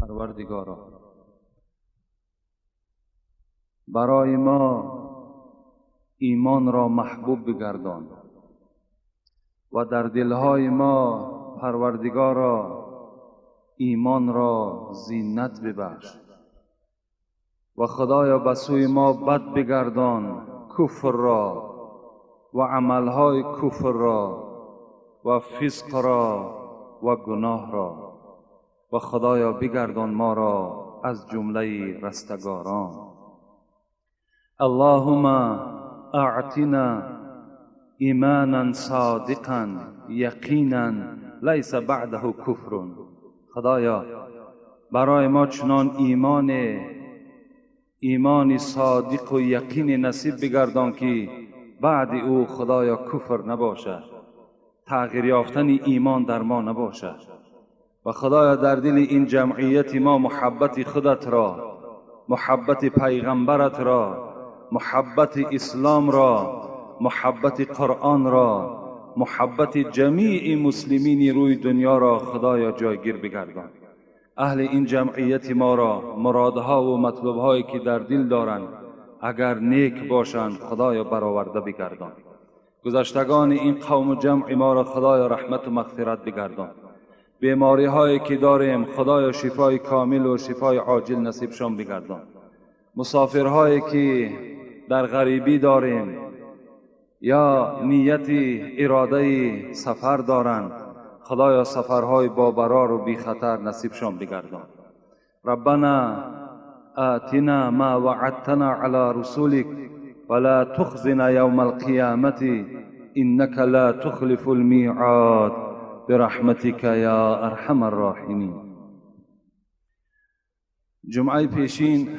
پروردگارا، برای ما ایمان را محبوب بگردان و در دلهای ما پروردگارا ایمان را زینت ببخش و خدایا به سوی ما بد بگردان کفر را و عملهای کفر را و فسق را و گناه را و خدایا بگردان ما را از جمله رستگاران. اللهم اعطنا ایمانا صادقا یقینا لیس بعده کفر. خدایا برای ما چنان ایمان صادق و یقین نصیب بگردان که بعد او خدایا کفر نباشد، تغییر یافتن ایمان در ما نباشد. و خدایا در دل این جمعیت ما محبت خودت را، محبت پیغمبرت را، محبت اسلام را، محبت قرآن را، محبت جمیع مسلمین روی دنیا را خدایا جایگیر بگردان. اهل این جمعیت ما را مرادها و مطلوبهایی که در دل دارند اگر نیک باشند خدایا برآورده بگردان. گذشتگان این قوم و جمع ما را خدایا رحمت و مغفرت بگردان. بیماری هایی که داریم خدایا شفای کامل و شفای عاجل نصیبشان بگردان. مسافرهایی که در غریبی داریم یا نیت اراده سفر دارند خدایا سفرهای با برار و بی خطر نصیبشان بگردان. ربنا آتنا ما وعدتنا على رسولك ولا تخزنا يوم القيامة إنك لا تخلف الميعاد برحمتك يا أرحم الراحمين. جمعه پیشین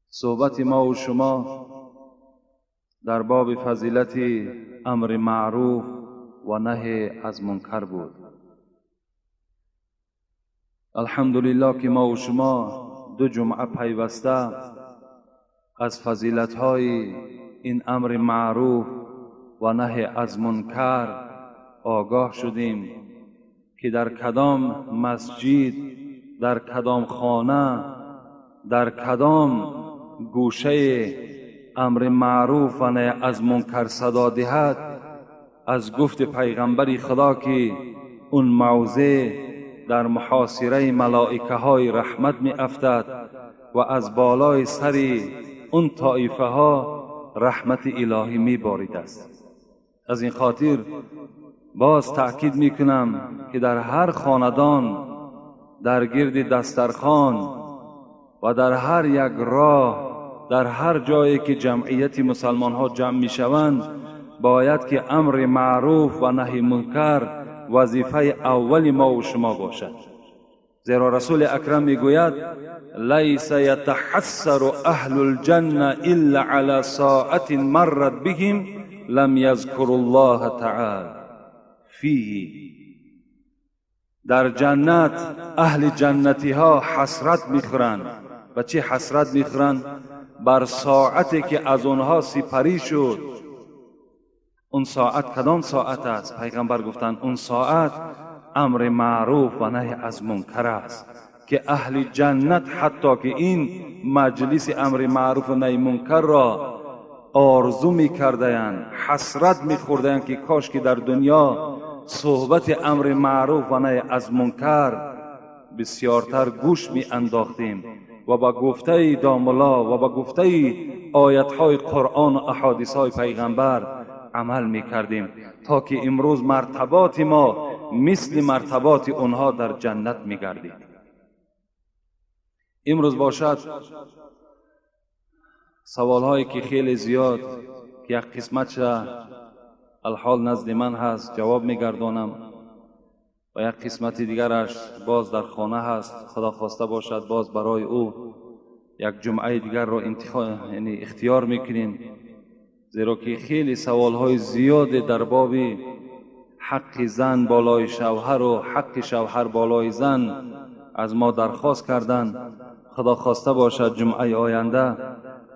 صحبت ما و شما در باب فضیلت امر معروف و نهی از منکر بود. الحمدلله که ما و شما دو جمعه پیوسته از فضیلت‌های این امر معروف و نهی از منکر آگاه شدیم که در کدام مسجد، در کدام خانه، در کدام گوشه امر معروف و نهی از منکر صدا دهد، از گفت پیغمبر خدا که اون موضع در محاصره ملائکه های رحمت می افتد و از بالای سر اون طایفه ها رحمت الهی می بارید است. از این خاطر باز تأکید می کنم که در هر خاندان، در گرد دسترخوان و در هر یک راه، در هر جایی که جمعیت مسلمان ها جمع می شوند، باید که امر معروف و نهی منکر وظیفه اول ما و شما باشد. زیرا رسول اکرم میگوید لیس یتحسر اهل الجنه الا على ساعت مرت بهم لم یذکر الله تعالی فیه. در جنت اهل جنتی ها حسرت میخورند. و چه حسرت میخورند؟ بر ساعتی که از آنها سپری شد. اون ساعت کدام ساعت است؟ پیغمبر گفتند اون ساعت امر معروف و نهی از منکر است که اهل جنت حتی که این مجلس امر معروف و نهی منکر را آرزو میکردند، حسرت میخوردند که کاش که در دنیا صحبت امر معروف و نهی از منکر بسیارتر گوش می انداختیم و با گفته داملا و با گفته آیتهای قرآن و احادیث پیغمبر عمل میکردیم تا که امروز مرتبات ما مثل مرتبات آنها در جنت میگردید. امروز باشد سوالهایی که خیلی زیاد که یک قسمتش الحال نزد من هست جواب میگردانم و یک قسمت دیگرش باز در خانه هست، خدا خواسته باشد باز برای او یک جمعه دیگر را یعنی اختیار میکنیم، زیرا که خیلی سوالهای زیاد در باب حق زن بالای شوهر و حق شوهر بالای زن از ما درخواست کردند. خدا خواسته باشد جمعه آینده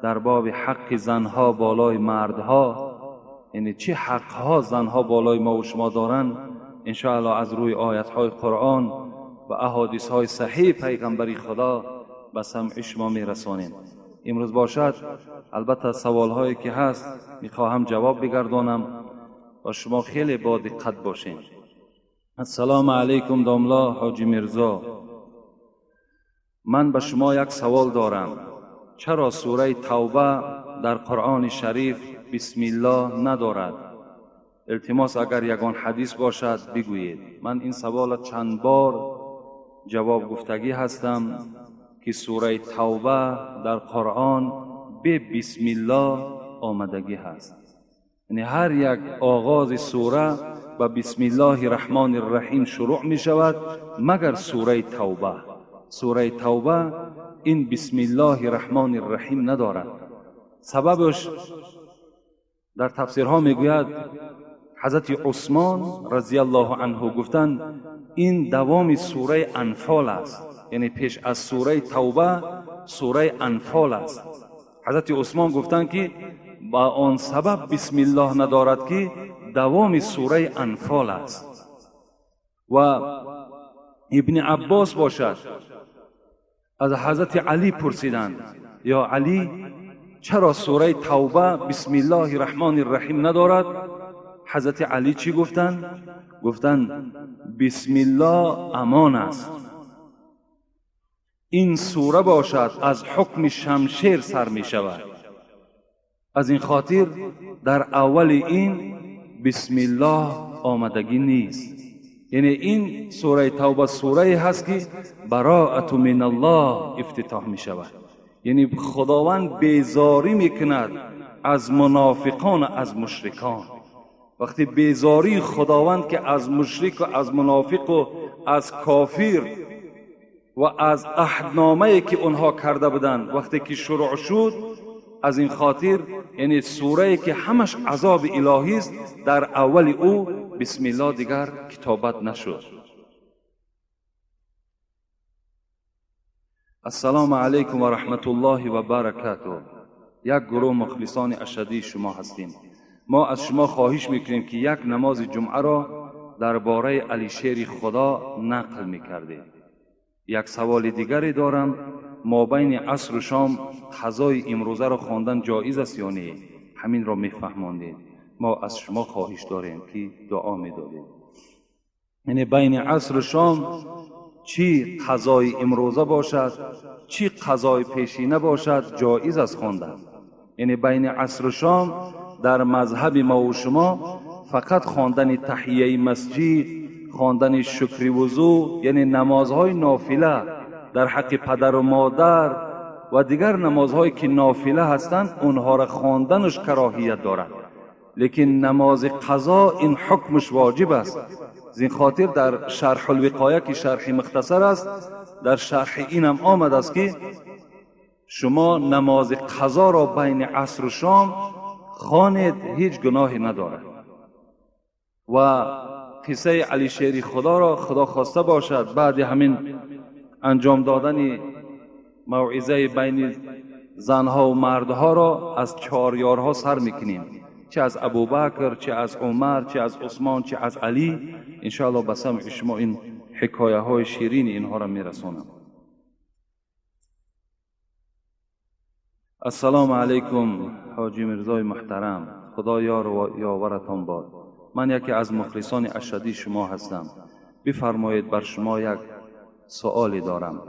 در باب حق زنها بالای مردها، یعنی چه حقها زنها بالای ما و شما دارند، انشاءالله از روی آیتهای قرآن و احادیث های صحیح پیغمبری خدا به سمع شما میرسانیم. امروز باشد البته سوال هایی که هست میخواهم جواب بگردانم و شما خیلی با دقت باشین. السلام علیکم داملا حاجی میرزا، من به شما یک سوال دارم. چرا سوره توبه در قرآن شریف بسم الله ندارد؟ التماس اگر یگان حدیث باشد بگویید. من این سوال چند بار جواب گفتگی هستم که سوره توبه در قرآن به بسم الله آمدگی هست. یعنی هر یک آغاز سوره به بسم الله الرحمن الرحیم شروع می شود مگر سوره توبه. سوره توبه این بسم الله الرحمن الرحیم ندارد. سببش در تفسیرها میگوید حضرت عثمان رضی الله عنه گفتند این دوام سوره انفال است، یعنی پیش از سوره توبه سوره انفال است. حضرت عثمان گفتند که با آن سبب بسم الله ندارد که دوام سوره انفال است. و ابن عباس باشد از حضرت علی پرسیدند یا علی چرا سوره توبه بسم الله الرحمن الرحیم ندارد؟ حضرت علی چی گفتند؟ گفتند بسم الله امان است. این سوره باشد از حکم شمشیر سر می شود. از این خاطر در اول این بسم الله آمدگی نیست. یعنی این سوره توبه سوره هست که براءت من الله افتتاح می شود. یعنی خداوند بیزاری می کند از منافقان، از مشرکان. وقتی بیزاری خداوند که از مشرک و از منافق و از کافر و از عهدنامه که اونها کرده بودند وقتی که شروع شد، از این خاطر یعنی سوره که همش عذاب الهی است در اول او بسم الله دیگر کتابت نشد. السلام علیکم و رحمت الله و برکاته. یک گروه مخلصان اشدی شما هستیم. ما از شما خواهش میکنیم که یک نماز جمعه را درباره علی شیر خدا نقل میکردید. یک سوال دیگری دارم. ما بین عصر و شام قضای امروزه را خواندن جایز است یا نه؟ همین را میفهماندید. ما از شما خواهش داریم که دعا میدادید. یعنی بین عصر و شام چی قضای امروزه باشد چی قضای پیشینه باشد جایز است خواندن. یعنی بین عصر و شام در مذهب ما و شما فقط خواندن تحیه مسجد، خواندن شکر وضو، یعنی نمازهای نافله در حق پدر و مادر و دیگر نمازهایی که نافله هستند اونها را خواندنش کراهیت دارد. لیکن نماز قضا این حکمش واجب است. از این خاطر در شرح الوقایه که شرح مختصر است در شرح اینم آمد است که شما نماز قضا را بین عصر و شام خوانید هیچ گناهی ندارد. و قصه علی شیر خدا را خدا خواسته باشد بعد همین انجام دادن موعظه بین زنها و مردها را از چهار یارها سر میکنیم، چه از ابوبکر، چه از عمر، چه از عثمان، چه از علی. انشاءالله به سمع شما این حکایه های شیرین اینها را میرسانم. السلام علیکم حاجی میرزای محترم، خدا یار و یاورتان باد. من یکی از مخلصان اشدی شما هستم. بفرمایید بر شما یک سوالی دارم.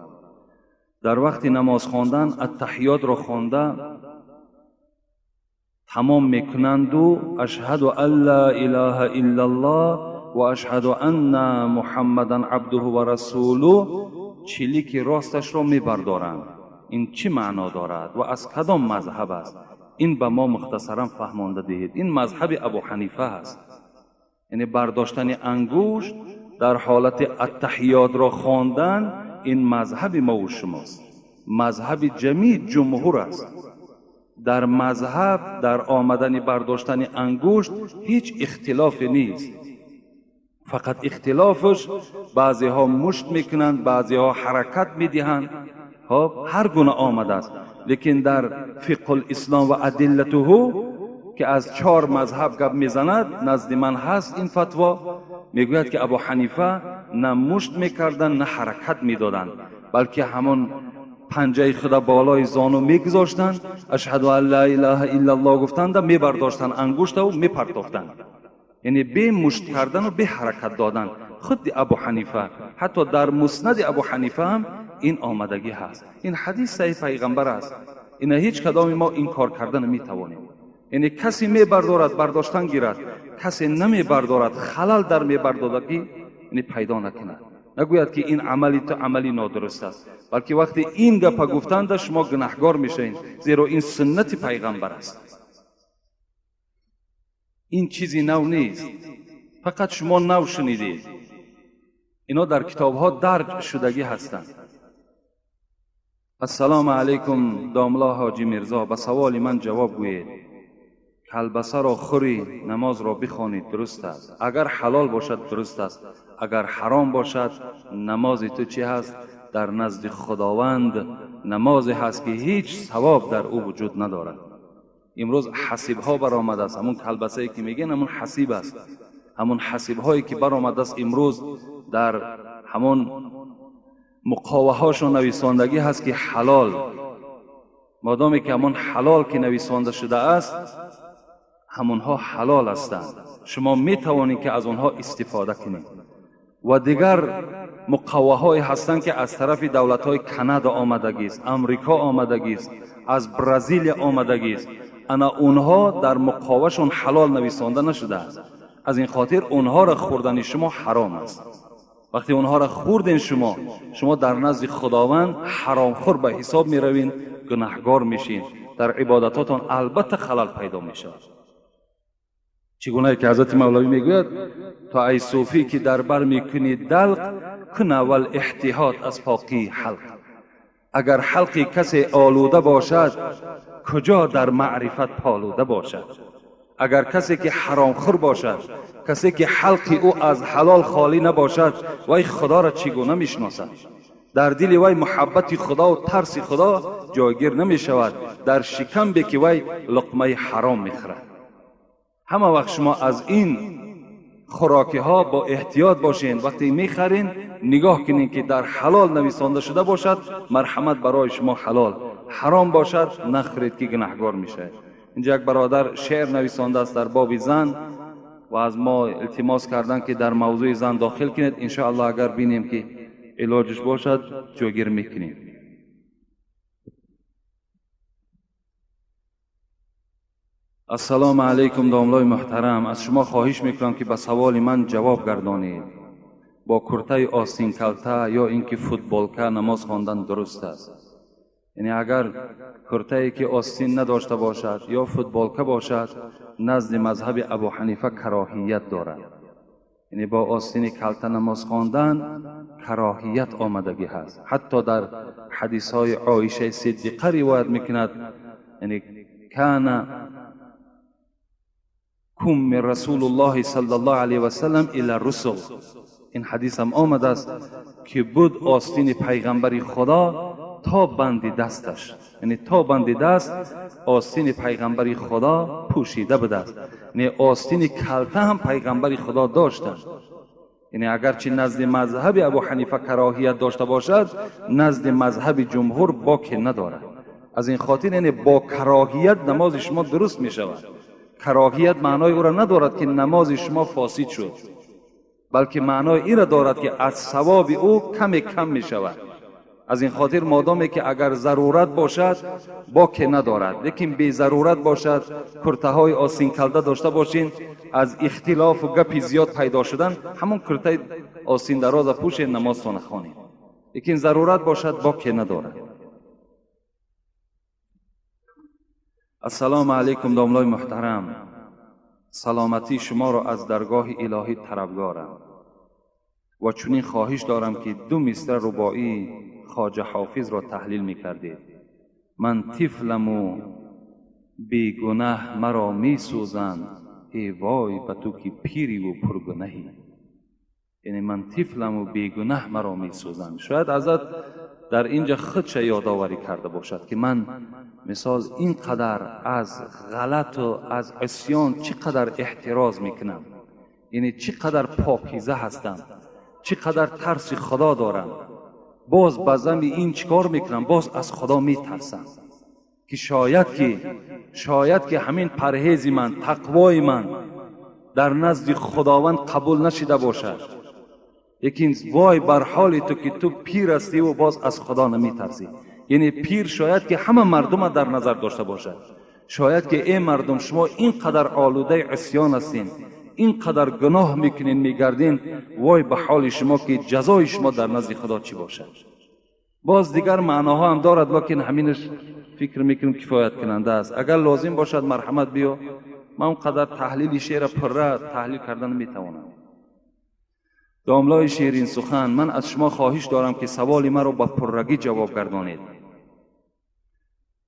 در وقت نماز خواندن التحیات را خوانده تمام میکنند و اشهد ان لا اله الا الله و اشهد ان محمدا عبده و رسوله چلیک راستش را میبردارند. این چی معنا دارد و از کدام مذهب است؟ این به ما مختصرا فهمانده دهید. این مذهب ابو حنیفه است. یعنی برداشتن انگشت در حالت التحیات را خواندن این مذهب ما و شماست، مذهب جمیع جمهور است. در مذهب در آمدن برداشتن انگشت هیچ اختلاف نیست، فقط اختلافش بعضی ها مشت میکنند، بعضی ها حرکت میدهند، هر گونه آمده است. لیکن در فقه الاسلام و ادلته که از چهار مذهب گپ میزند، نزد من هست این فتوا، میگوید که ابو حنیفه на мушт мекарданд, на ҳаракат медоданд, балки ҳамон панҷаи худа болои зону мегузоштанд, ашҳаду ан ла илаҳа иллаллоҳ гуфтанда мебардоштанд ангуштаву мепартофтанд. Яъне бе мушт кардану бе ҳаракат додан. Худи Абу Ҳанифа, ҳатто дар муснади Абу Ҳанифа ҳам ин омадагӣ ҳаст. Ин ҳадис саҳиҳи пайғамбар аст. Ина ҳеҷ кадоми мо ин кор карда наметавонем. Яъне касе мебардорад, бардоштан гирад, касе намебардорад, халал дар мебардодагӣ яъне пайдо накунад. Нагӯяд ки ин амали ту амали нодуруст аст, балки вақте ин гапа гуфтанда шумо гунаҳгор мешавед, зеро ин суннати пайғамбар аст. Ин чизи нав нест, фақат шумо нав шунидед. Ино дар китобҳо дарҷ шудагӣ ҳастанд. Ассалому алайкум, домла ҳоҷи Мирзо, ба саволи ман ҷавоб гӯед. Калбасаро хӯрӣ, намозро бихонӣ, дуруст аст. Агар ҳалол бошад, дуруст аст. Агар ҳаром бошад, намози ту чӣ ҳаст? Дар назди Худованд намозе ҳаст ки ҳеҷ савоб дар ӯ вуҷуд надорад. Имрӯз ҳасибҳо баромадааст. Ҳамун калбасае ки мегӯянд, ҳамун ҳасиб аст. Ҳамун ҳасибҳое ки баромадааст имрӯз дар ҳамон муқоваҳошон нависондагӣ ҳаст ки ҳалол. Модоме ки ҳамон ҳалол ки нависонда шудааст, ҳамонҳо ҳалол ҳастанд. Шумо метавонед ки аз онҳо истифода кунед. Ва дигар муқоваҳое ҳастанд ки аз тарафи давлатҳои Канада омадагист, Амрико омадагист, аз Бразилия омадагист. Ана онҳо дар муқовашон ҳалол нависонда нашудааст. Аз ин хотир онҳоро хӯрдани шумо ҳаром аст. Вақте онҳоро хӯрден шумо дар назди Худованд ҳаромхӯр ба ҳисоб меравед, гунаҳгор мешин, дар ибодатотон албатта халал пайдо мешавад. Чӣ гунае ки ҳазрати Мавлавӣ мегӯяд, то ай суфӣ ки дар бар мекунӣ далқ, кун аввал эҳтиёт аз покии ҳалқ. Агар ҳалқи касе олуда бошад, куҷо дар маърифат полуда бошад? Агар касе ки ҳаромхӯр бошад, касе ки ҳалқи ӯ аз ҳалол холӣ набошад, вай Худоро чӣ гуна мешиносад? Дар дили вай муҳаббати Худо ва тарси Худо ҷойгир намешавад, дар шикамбе ки вай луқмаи ҳаром мехӯрад. Ҳама вақт шумо аз ин хӯрокиҳо бо эҳтиёт бошед. Вақте мехарин, нигоҳ кунед ки дар ҳалол нависонда шуда бошад, марҳамат барои шумо ҳалол. Ҳаром бошад, нахӯред ки гунаҳгор мешавед. Инҷа як бародар шеър нависондааст дар боби зан ва аз мо илтимос карданд ки дар мавзӯи зан дохил кунед. Иншоаллоҳ агар бинем ки илоҷиш бошад, ҷойгир мекунем. Ассалому алайкум, домлои муҳтарам, аз шумо хоҳиш мекунам ки ба саволи ман ҷавоб гардонед. Бо куртаи остинкалта ё ин ки футболка намоз хондан дуруст аст? Яъне агар куртае ки остин надошта бошад ё футболка бошад, назди мазҳаби Абу Ҳанифа кароҳият дорад. Яъне бо остини калта намоз хондан кароҳият омадагӣ ҳаст. Ҳатто дар ҳадисҳои Оишаи Сиддиқа ривоят мекунад, яъне кана кум Расулуллоҳи саллаллоҳу алайҳи васаллам ила русул. Ин ҳадис ҳам омадааст ки буд остини пайғамбари Худо то банди дасташ, яъне то банди даст остини пайғамбари Худо пӯшида будааст. Яъне остини калта ҳам пайғамбари Худо доштанд. Яъне агарчи назди мазҳаби Абу Ҳанифа кароҳият дошта бошад, назди мазҳаби ҷумҳур боке надорад. Аз ин хотир яъне бо кароҳият намози шумо дуруст мешавад. Кароҳият маънои ӯро надорад ки намози шумо фосид шуд, балки маънои инро дорад ки аз савоби ӯ каме кам мешавад. Аз ин хотир модоме ки агар зарурат бошад, боке надорад, лекин безарурат бошад, куртаҳои остинкалда дошта бошин, аз ихтилофу гапи зиёд пайдо шудан, ҳамон куртаи остиндароза пӯшед, намозтона хонед. Лекин зарурат бошад, боке надорад. Ассалому алайкум, домлои муҳтарам, саломатии шуморо аз даргоҳи илоҳӣ талабгорам ва чунин хоҳиш дорам ки ду мисра рубоии хоҷа ҳофизро таҳлил мекардед. Ман тифламу бегунаҳ маро месӯзанд, эй вой ба ту ки пириву пургунаҳӣ. Яъне ман тифламу бегунаҳ маро месӯзанд. Шояд ҳазрат дар инҷа худша ёдоварӣ карда бошад ки ман мисол ин қадар аз ғалату аз исён чӣ қадар эҳтироз мекунам, яъне чӣ қадар покиза ҳастам. چی قدر ترس خدا دارم. باز بزم این چیکار میکنم؟ باز از خدا میترسم که شاید که همین پرهیز من، تقوای من در نزد خداوند قبول نشده باشد. لیکن وای بر حال تو که تو پیر هستی و باز از خدا نمیترسی. یعنی پیر شاید که همه مردم در نظر داشته باشد، شاید که ای مردم شما اینقدر آلوده عصیان هستین، اینقدر گناه میکنین میگردین، وای به حال شما که جزای شما در نزد خدا چی باشد. باز دیگر معناها هم دارد، لکن همینش فکر میکنم کفایت کننده است. اگر لازم باشد مرحمت بیا، من اونقدر تحلیل شعر پره تحلیل کردن میتوانم. داملای شیرین سخن، من از شما خواهش دارم که سوال مرا با پرگی جواب گردانید.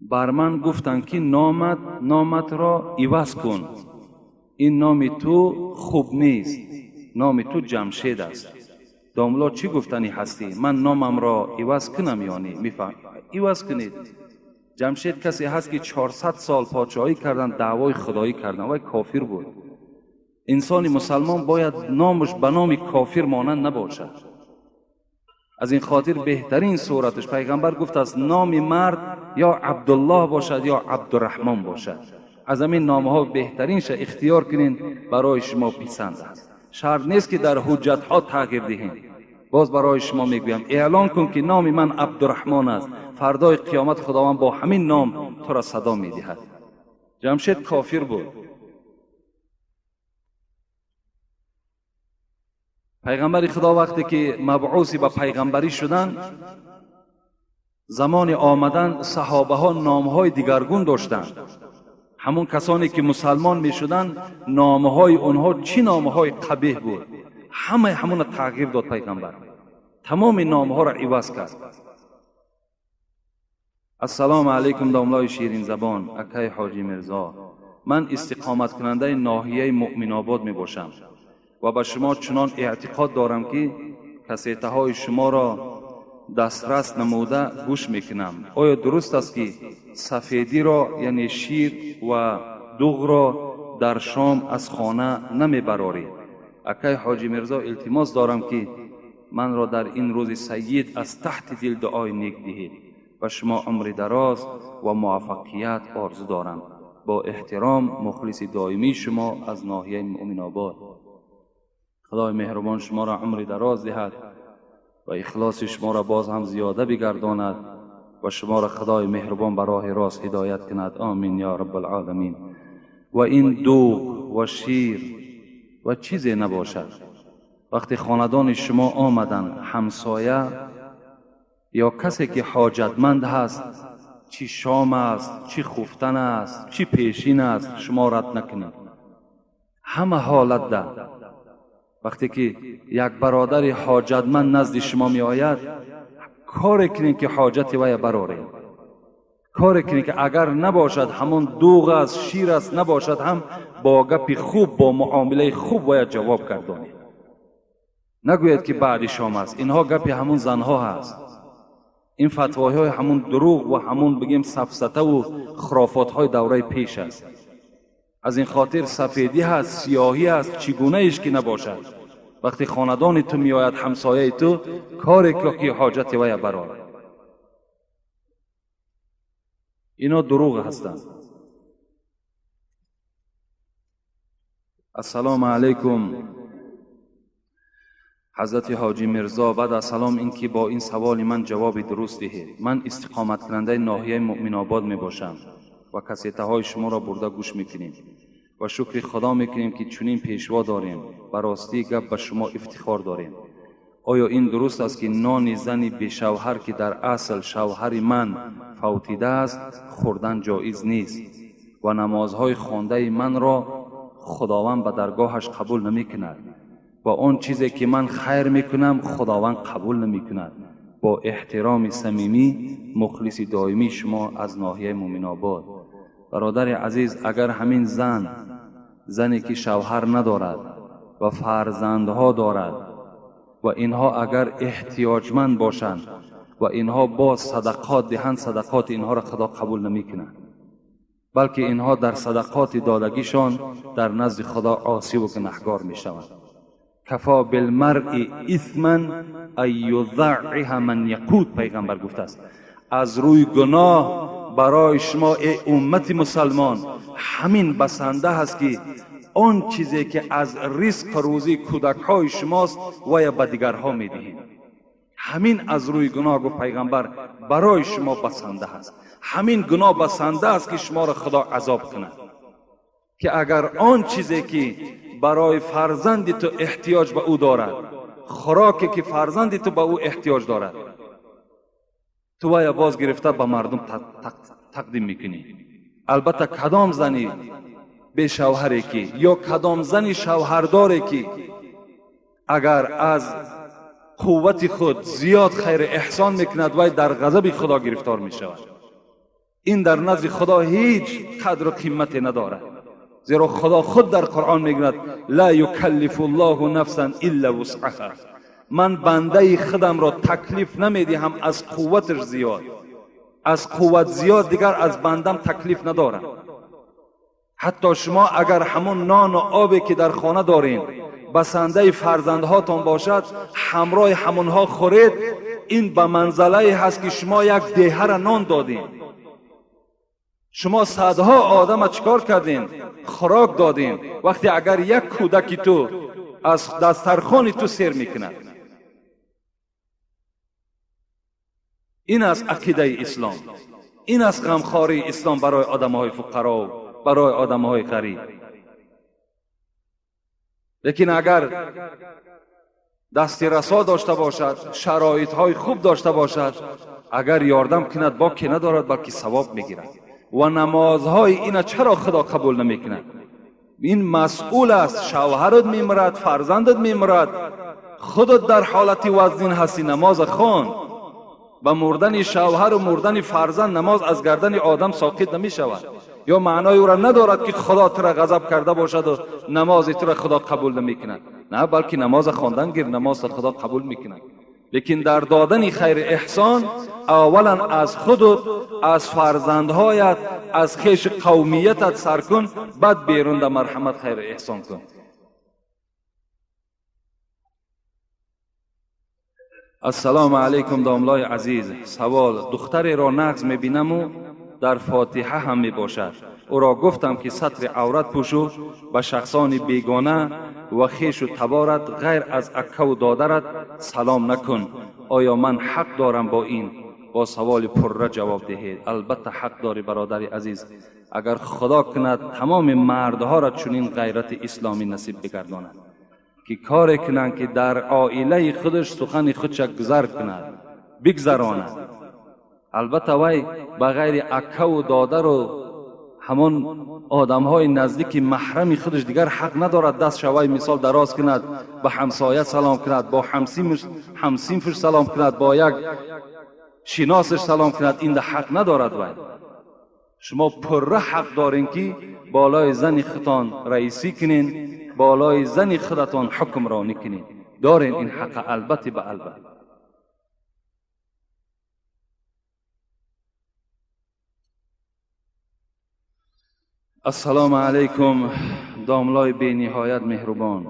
بر من گفتند که نامت را عوض کن، این نام تو خوب نیست، نام تو جمشید است. داملا چی گفتنی هستی؟ من نامم را عوض کنم یا نه؟ میفهم عوض کنید. جمشید کسی هست که 400 سال پادشاهی کردن، دعوای خدایی کردن، وای کافر بود. انسان مسلمان باید نامش به نام کافر مانند نباشد. از این خاطر بهترین صورتش پیغمبر گفت است نام مرد یا عبدالله باشد یا عبدالرحمن باشد. از همین نامها بهترینش اختیار کنین، برای شما پسند است. شرط نیست که در حجت ها تغییر دهین. باز برای شما میگویم اعلان کن که نام من عبدالرحمن است، فردای قیامت خداوند با همین نام تو را صدا میدهد. جمشید کافر بود. پیغمبر خدا وقتی که مبعوث به پیغمبری شدن، زمان آمدن صحابه ها نامهای دیگرگون داشتند. همون کسانی که مسلمان می شدن نامهای اونها چی نامهای قبیح بود، همه همون تغییر داد پیغمبر، تمام نامها را عوض کرد. السلام علیکم داملای شیرین زبان، اکای حاجی میرزا، من استقامت کننده ناحیه مؤمن آباد می باشم و به شما چنان اعتقاد دارم که کسیته های شما را دسترس نموده گوش میکنم. آیا درست است که سفیدی را یعنی شیر و دوغ را در شام از خانه نمیبرارید؟ اکای حاجی میرزا التماس دارم که من را در این روز سید از تحت دل دعای نیک دهید و شما عمر دراز و موفقیت آرزو دارم. با احترام مخلص دائمی شما از ناحیه مؤمن آباد. خدای مهربان شما را عمر دراز دهد و اخلاص شما را باز هم زیاده بگرداند و شما را خدای مهربان به راه راست هدایت کند. آمین یا رب العالمین. و این دوغ و شیر و چیزی نباشد. وقتی خاندان شما آمدن، همسایه یا کسی که حاجتمند هست، چی شام است، چی خفتن است، چی پیشین است، شما رد نکنید. همه حالت ده وقتی که یک برادر حاجتمند نزد شما می آید، کار کنید که حاجت وی برآرید. کار کنید که اگر نباشد همون دوغ است، شیر است، نباشد هم با گپ خوب، با معامله خوب باید جواب گردانید. نگوید که بعد شام است. اینها گپ همون زنها هست. این فتواهای همون دروغ و همون بگیم سفسطه و خرافات های دوره پیش است. از این خاطر سفیدی هست، سیاهی هست، چگونه ایش که نباشد، وقتی خاندان تو میآید، همسایه تو، کاری که حاجت وی برآر. اینا دروغ هستند. السلام علیکم حضرت حاجی میرزا، بعد از سلام این که با این سوال من جواب درست دهید. من استقامت کننده ناحیه مؤمن آباد می باشم و کسیته های شما را برده گوش میکنیم و شکر خدا میکنیم که چنین پیشوا داریم. براستی گپ به شما افتخار داریم. آیا این درست است که نان زن بی شوهر که در اصل شوهر من فوتیده است خوردن جایز نیست و نمازهای خوانده من را خداوند به درگاهش قبول نمی کند و آن چیزی که من خیر میکنم خداوند قبول نمی کند؟ با احترام صمیمی مخلص دائمی شما از ناحیه مؤمن آباد. برادر عزیز، اگر همین زنی که شوهر ندارد و فرزندها دارد و اینها اگر احتیاجمند باشند و اینها باز صدقات دهند، صدقات اینها را خدا قبول نمی کند، بلکه اینها در صدقات دادگیشان در نزد خدا عاصی و گنهگار می شوند. Кафо билмаръи исман ан юзаъиҳа ман яқут, пайғамбар гуфтааст. Аз рӯи гуноҳ барои шумо эй уммати мусалмон ҳамин басанда ҳаст ки он чизе ки аз ризқ рӯзии кӯдакҳои шумост вая ба дигарҳо медиҳед. Ҳамин аз рӯи гуноҳ, гуфт пайғамбар, барои шумо басанда ҳаст. Ҳамин гуноҳ басанда аст ки шуморо худо азоб кунад, ки агар он чизе ки барои фарзанди ту эҳтиёҷ ба ӯ дорад, хӯроке ки фарзанди ту ба ӯ эҳтиёҷ дорад, ту вая боз гирифта ба мардум тақдим мекунӣ. Албатта кадом зани бешавҳаре ки ё кадом зани шавҳардоре ки агар аз қуввати худ зиёд хайри эҳсон мекунад, вай дар ғазаби худо гирифтор мешавад. Ин дар назди худо ҳеҷ қадру қимате надорад, зеро худо худ дар қуръон мегӯяд: ла юкаллифу ллоҳу нафсан илла вусъаҳа. Ман бандаи худамро таклиф намедиҳам аз қувваташ зиёд, аз қувват зиёд дигар аз бандам таклиф надорам. Ҳатто шумо агар ҳамон нону обе ки дар хона дорем басандаи фарзандҳотон бошад, ҳамроҳи ҳамонҳо хӯред, ин ба манзалае ҳаст ки шумо як деҳара нон додем. Шумо садҳо одама чикор кардем? Хӯрок додем. Вақте агар як кӯдаки ту аз дастархони ту сер мекунад. Ин аст ақидаи ислом, ин аст ғамхории ислом барои одамҳои фуқаро, барои одамҳои ғариб. Лекин агар дасти расо дошта бошад, шароитҳои хуб дошта бошад, агар ёрдам кунад боке надорад, балки савоб мегирад. Ва намозҳои ина чаро худо қабул намекунад? Ин масъул аст. Шавҳарат мемирад, фарзандат мемирад, худат дар ҳолати вазнин ҳастӣ, намоза хон. Ба мурдани шавҳару мурдани фарзанд намоз аз гардани одам соқит намешавад. Ё маънои ӯро надорад ки худо тура ғазаб карда бошаду намози тура худо қабул намекунад. На, балки намоза хондан гир, намозро худо қабул мекунад. Лекин дар додани хайри эҳсон аввалан аз худут, аз фарзандҳоят, аз хеши қавмиятат сар кун, баъд берун да марҳамат хайри эҳсон кун. Ассалому алайкум, домлои азиз. Савол: духтареро нағз мебинаму дар фотиҳа ҳам мебошад. Ӯро гуфтам ки сатри аврат пӯшу, ба шахсони бегона ва хешу таборат ғайр аз аккаву додарат салом накун. Оё ман ҳақ дорам бо ин? Бо саволи пурра ҷавоб диҳед. Албатта ҳақ дорӣ, бародари азиз. Агар худо кунад тамоми мардҳоро чунин ғайрати исломӣ насиб бигардонад ки коре кунанд ки дар оилаи худаш сухани худша гузар кунад, бигзаронад. Албатта вай ба ғайри аккаву додару ҳамон одамҳои наздики маҳрами худаш дигар ҳақ надорад даст шавай мисол дароз кунад, ба ҳамсоя салом кунад, бо ҳамсинфуш салом кунад, бо як шиносаш салом кунад. Ин ҳақ надорад вай. Шумо пурра ҳақ дорем ки болои зани худтон раисӣ кунен, болои зани худатон ҳукмронӣ кунед. Дорем ин ҳақа, албатта ба албат. Ассалому алайкум, домлои бениҳоят меҳрубон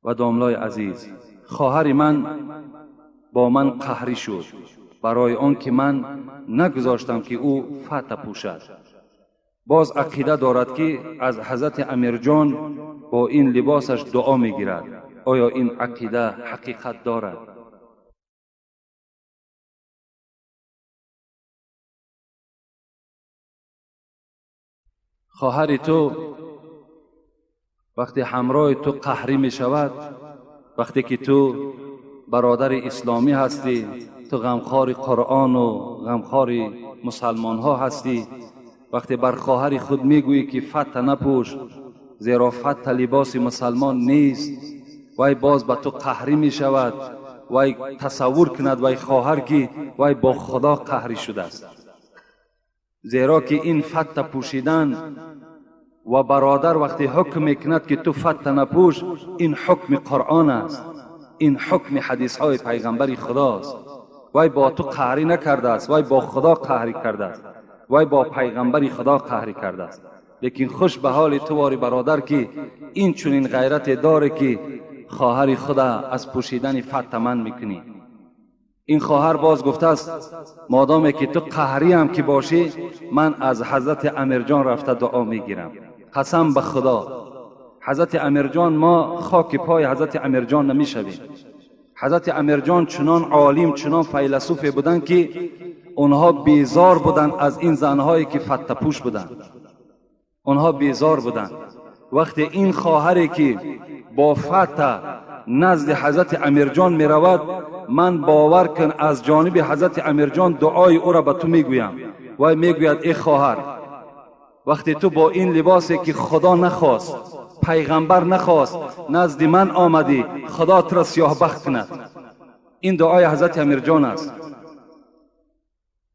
ва домлои азиз. Хоҳари ман бо ман қаҳрӣ шуд барои он ки ман нагузоштам ки ӯ фата пӯшад. Боз ақида дорад ки аз ҳазрати Амирҷон бо ин либосаш дуо мегирад. Оё ин ақида ҳақиқат дорад? Хоҳари ту вақте ҳамроҳи ту қаҳрӣ мешавад, вақте ки ту бародари исломӣ ҳастӣ, ту ғамхори қуръону ғамхори мусалмонҳо ҳастӣ, вақте бар хоҳари худ мегӯӣ ки фатта напӯш, зеро фатта либоси мусалмон нест, вай боз ба ту қаҳрӣ мешавад. Вай тасаввур кунад вай хоҳар ки вай бо худо қаҳрӣ шудааст, зеро ки ин фатта пӯшидан ва бародар вақте ҳукм мекунад ки ту фатта напӯш, ин ҳукми қуръон аст, ин ҳукми ҳадисҳои пайғамбари худост. Вай бо ту қаҳрӣ накардааст, вай бо худо қаҳрӣ кардааст, вай бо пайғамбари худо қаҳрӣ кардааст. Лекин хуш ба ҳоли ту вори бародар ки ин чунин ғайрате доре ки хоҳари худа аз пӯшидани фатта ман мекунӣ. Ин хоҳар боз гуфтааст модоме ки ту қаҳриам ки бошӣ ман аз ҳазрати Амирҷон рафта дуо мегирам. Қасам ба Худо ҳазрати Амирҷон мо хоки пои ҳазрати Амирҷон намешавем. Ҳазрати Амирҷон чунон олим, чунон файласуфе буданд ки онҳо безор буданд аз ин занҳое ки фаттапӯш буданд. Онҳо безор буданд. Вақте ин хоҳаре ки бо фатта назди ҳазрати Амирҷон меравад, ман бовар кун аз ҷониби ҳазрати Амирҷон дуои ӯро ба ту мегӯям. Вай мегӯяд э хоҳар, вақте ту бо ин либосе ки Худо нахост, пайғамбар нахост, назди ман омадӣ, Худо туро сиёҳбахт кунад. Ин дуои ҳазрати Амирҷон аст.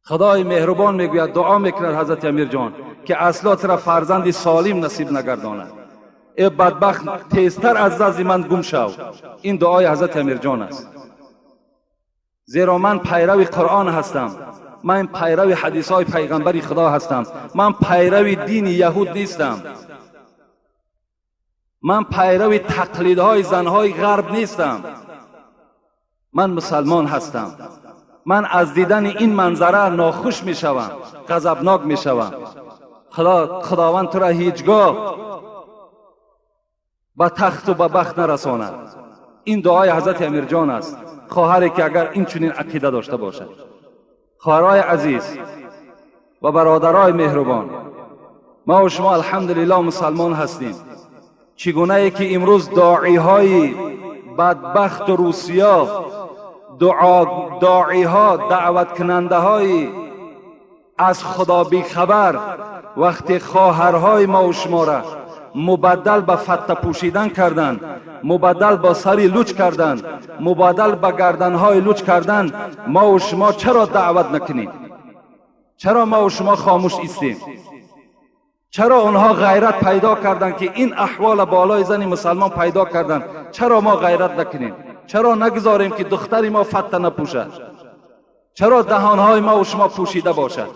Худои меҳрубон мегӯяд, дуо мекунад ҳазрати Амирҷон ки асло туро фарзанди солим насиб нагардонад. Э бадбахт, тезтар аз назди ман гум шав. Ин дуои ҳазрати Амирҷон аст. Зеро ман пайрави Қуръон ҳастам, ман пайрави ҳадисҳои пайғамбари Худо ҳастам, ман пайрави дини яҳуд нестам, ман пайрави тақлидҳои занҳои ғарб нестам, ман мусалмон ҳастам. Ман аз дидани ин манзара нохуш мешавам, ғазабнок мешавам. Худованд туро ҳеҷ гоҳ ба тахту ба бахт нарасонад. Ин дуои ҳазрати Амирҷон аст. Хоҳаре ки агар ин чунин ақида дошта бошад. Хоҳарҳои азиз ва бародарои меҳрубон, ма ва шумо алҳамдулиллоҳ мусалмон ҳастем. Чӣ гунае ки имрӯз доиҳои бадбахту Русия, доиҳо, даъваткунандаҳои аз Худо бехабар вақте хоҳарҳои ма ва шуморо мубаддал ба фатта пӯшидан карданд, мубаддал ба сари луч карданд, мубаддал ба гарданҳои луч карданд, ма ва шумо чаро даъват накунем? Чаро ма ва шумо хомӯш истем? Чаро онҳо ғайрат пайдо карданд ки ин аҳвола болои зани мусалмон пайдо карданд? Чаро мо ғайрат накунем? Чаро нагузорем ки духтари мо фатта напӯшад? Чаро даҳонҳои ма ва шумо пӯшида бошад?